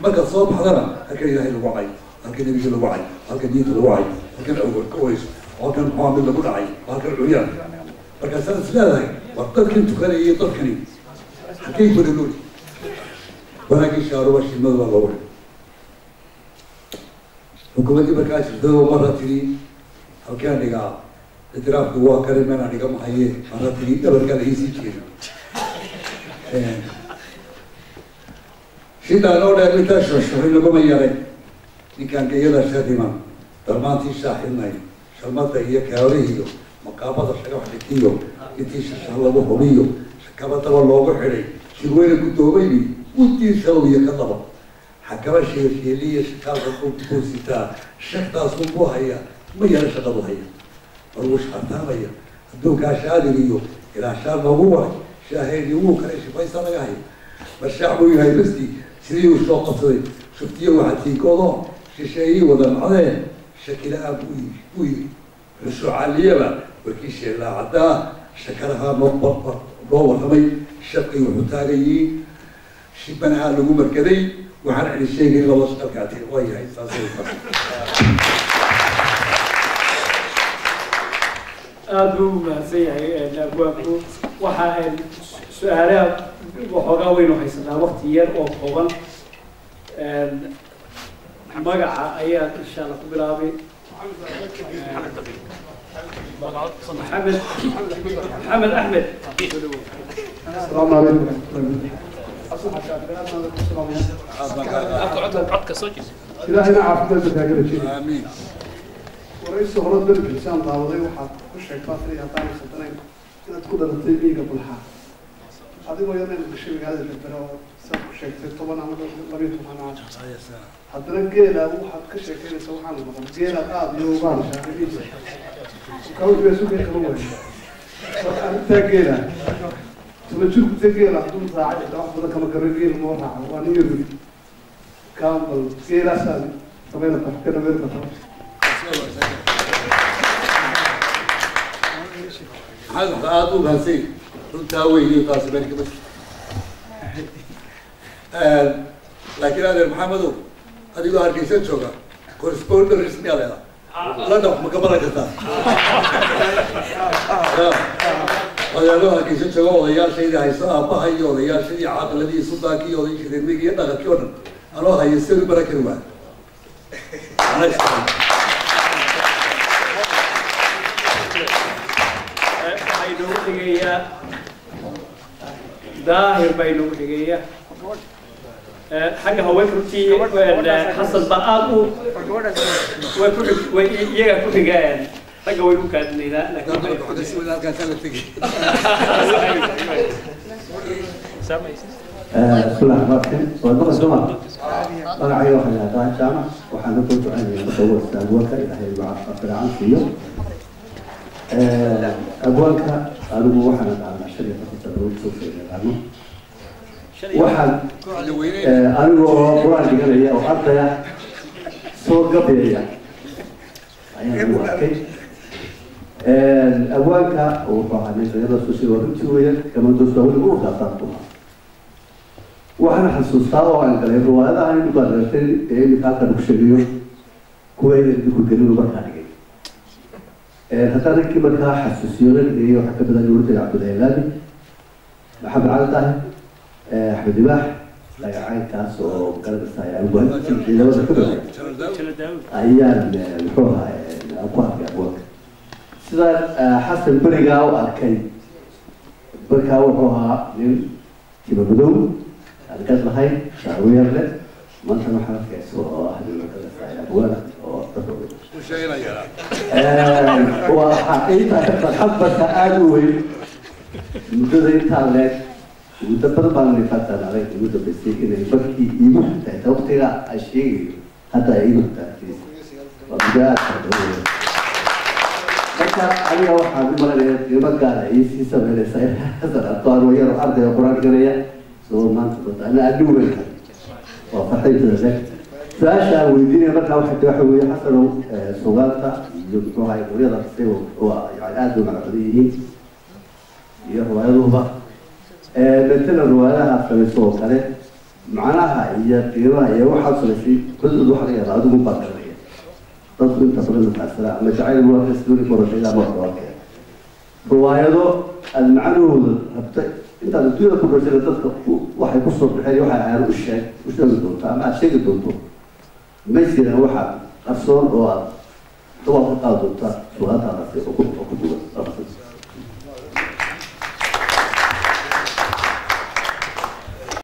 markaad soo baxdana halkan ilaahay lagu cay, halkan nebigii lagu cay, halkan diinta lagu cay, halkan awgood ka weyso, halkan muxuu mid lagu dhacay, halkan curyaan. Markaasaad is leedahay war dadkan tukanaya iyo dadkani halkay kula nooli. Wanaagii shaaruba shilmada baa loogu xidhay. Xukuumaddii markaa jirtay oo marra tiri Halkaan dhigaa ictiraafku waa kale meelaan dhiga mahaye maratigii dhabarkaa la iisii jeedo. Shidaan oo dheer intaa shuxshuxin laguma yaray ninkaan geyada shadiman darmaantii shaaxidnay shalmada iyo kaarihiyo maqaamada shagax dhigiyo intii shashah lagu hubiyo shakabadaba loogu xidhay shirweyne guddoomayni udii shawiyo ka daba xakaba sheelsheeliya shakaalka kusitaa shagtaasuu ku haya ma yara shaqadu haya mar wuu shaartaamaya adduunkaa shaadir iyo ilaa shaar noogu waray shaaheedii wuu kale shifaysa laga haya marshaac buu yahay basti sidii uu soo qabsaday shuftiyo waxaa tiikoodoo shisheeyii wada nacdeen shaki la-aan buu yiri xusuucaliyaba warkii sheelaa caddaa shakarahaa noo warramay shabkay wuxuu taagayiin shibanahaa lagu markaday waxaan celi sheegay labada shaqalkaati waa yahay saasay. Aada buu u mahadsan yahay abwaabku. Waxa su-aalaha waxoogaa waynu haysanaa wakti yar oo kooban. Magaca ayaan insha Allah ku bilaabay. Maxamed Axmed. السلام عليكم. إلهنا عافية تاجر شيء. آمين. ورئيس هرد بالكريستيان دaawaday waxaad ku sheegtaa inay haddaan khaldanayn inaad ku dhalatay miyiga Bulxaa adigoo yar inaad gashay magaalada Berbera oo saad ku sheegtay 10 ama 12 caam. Haddana geela waxaad ka sheekeynaysaa waxaan maqan geela qaad iyo ugaar shaaqadiisa kawd way suuqa qaban waayey. Arrintaa geela tuma jirku ta geela hadduu raacay wax badan kama garo geela ma raaco waa nin yar kaambal geelaasaa samayna ka dhameyn kartaa. Maxamed aada u mahadsan runtaa weyn taasi meel kama jirto. Laakiin adeer Maxamedow adigoo Hargeysa jooga correspondent rasmi aa leedahay London ma ka baran kartaa? Odayaalo Hargeysa jooga odayaashaydii hayso aabbaha iyo odayaashadii caaqiladii suldaankii iyo odayaashii reer miyiga iyo dhaqankii oo dhan anoo haya sida u baran kari waay. Waxaa inoogu xigeeyaa Daahir baa inoogu xigeeya xagga haweenka. Runtii Xasan baa aada u way ku way iyagaa ku xigaan ragga waynu u kaadinaynaa. بسم الله الرحمن الرحيم. وأدوك الجمعة magacayga waxaa la yidhahdaa Jaamac. Waxaan ku ducaynayaa marka ugu horeysa abwaanka Ilaahay caafimaad siiyo. Abwaanka anigu waxaan aqaanaa 55 sano soo yaqaano. Waxaan anigoo qur-aan dhiganaya oo ardaya soo gabayaya ayaan ugu arkay abwaanka. Wuxuu ahaa nin dhalinyarada soo sheegay, waa runtii weeyaan kamandoos waa weliba ururka asaarku ahaa. Waxaan xasuustaa oo aan galay riwaayadahan idinku aad reertay ee iminka halkan ku sheegayo kuwa aydan idinku gelin markaa dhigay. Haddaan ninkii markaa xasuusiyo la dhigayay waxaa kamid ah Nuuruddin Cabdullaahi Laami, Maxamed Cali Daahir, Axmed Ibaax, dagacaynkaas oo magaranaysa ciidamada ka mid ayaan muxuu ahaa ku arkay abwaanka. Sidaan Xasan berigaa u arkay markaa wuxuu ahaa nin tiba madow aan gad lahayn shaawiyar leh. Maantana waxaan arkay isagoo oo ah nin magaranaysa abwaana oo dadka waa xaqiiqa farxad marka aada u weyn muddada intaa leeg. Muddo badan baan nifaaqanaaday ugu dambeysay inay markii iigu xigtay xitaa waqtiga aan sheegayo hadda ay iigu xigtaa waa muddo aada fara badan weyn. Marka aniga waxaan u malaynayaa qiimo gaara ii sii sameynaysa in Xasan arko anoo yar oo ardayga qur-aan dhiganaya isagoo maanta dad ana aad u weyn waa farxintada leeg. Su-aasha aan weydiinaya markaa waxay tahay waxa weeye Xasanow sugaanta iyo muxuu ahay quryada qisay waa yani aada bay macno badan yihiin iyo riwaayaduhuba. Matalan riwaayadaha aad samayso oo kale macnaha iyo qiimaha iyo waxaad samaysay xuduud waxa laga yaabaa adigu baa garanaya dadku inta badan mafaadsana ama jacayl waa korashayda ama wax waa riwaayado aada macnahooda rabta intaad adduunyada ku dhashayna dadka waxay kusoo baxeen waxa aan u sheeg u sheegi doonto ama aad sheegi doonto ma jiraan waxa qarsoon oo aad Dawaad ka qaadi doontaa su'aantaadaasi oo ku duwan.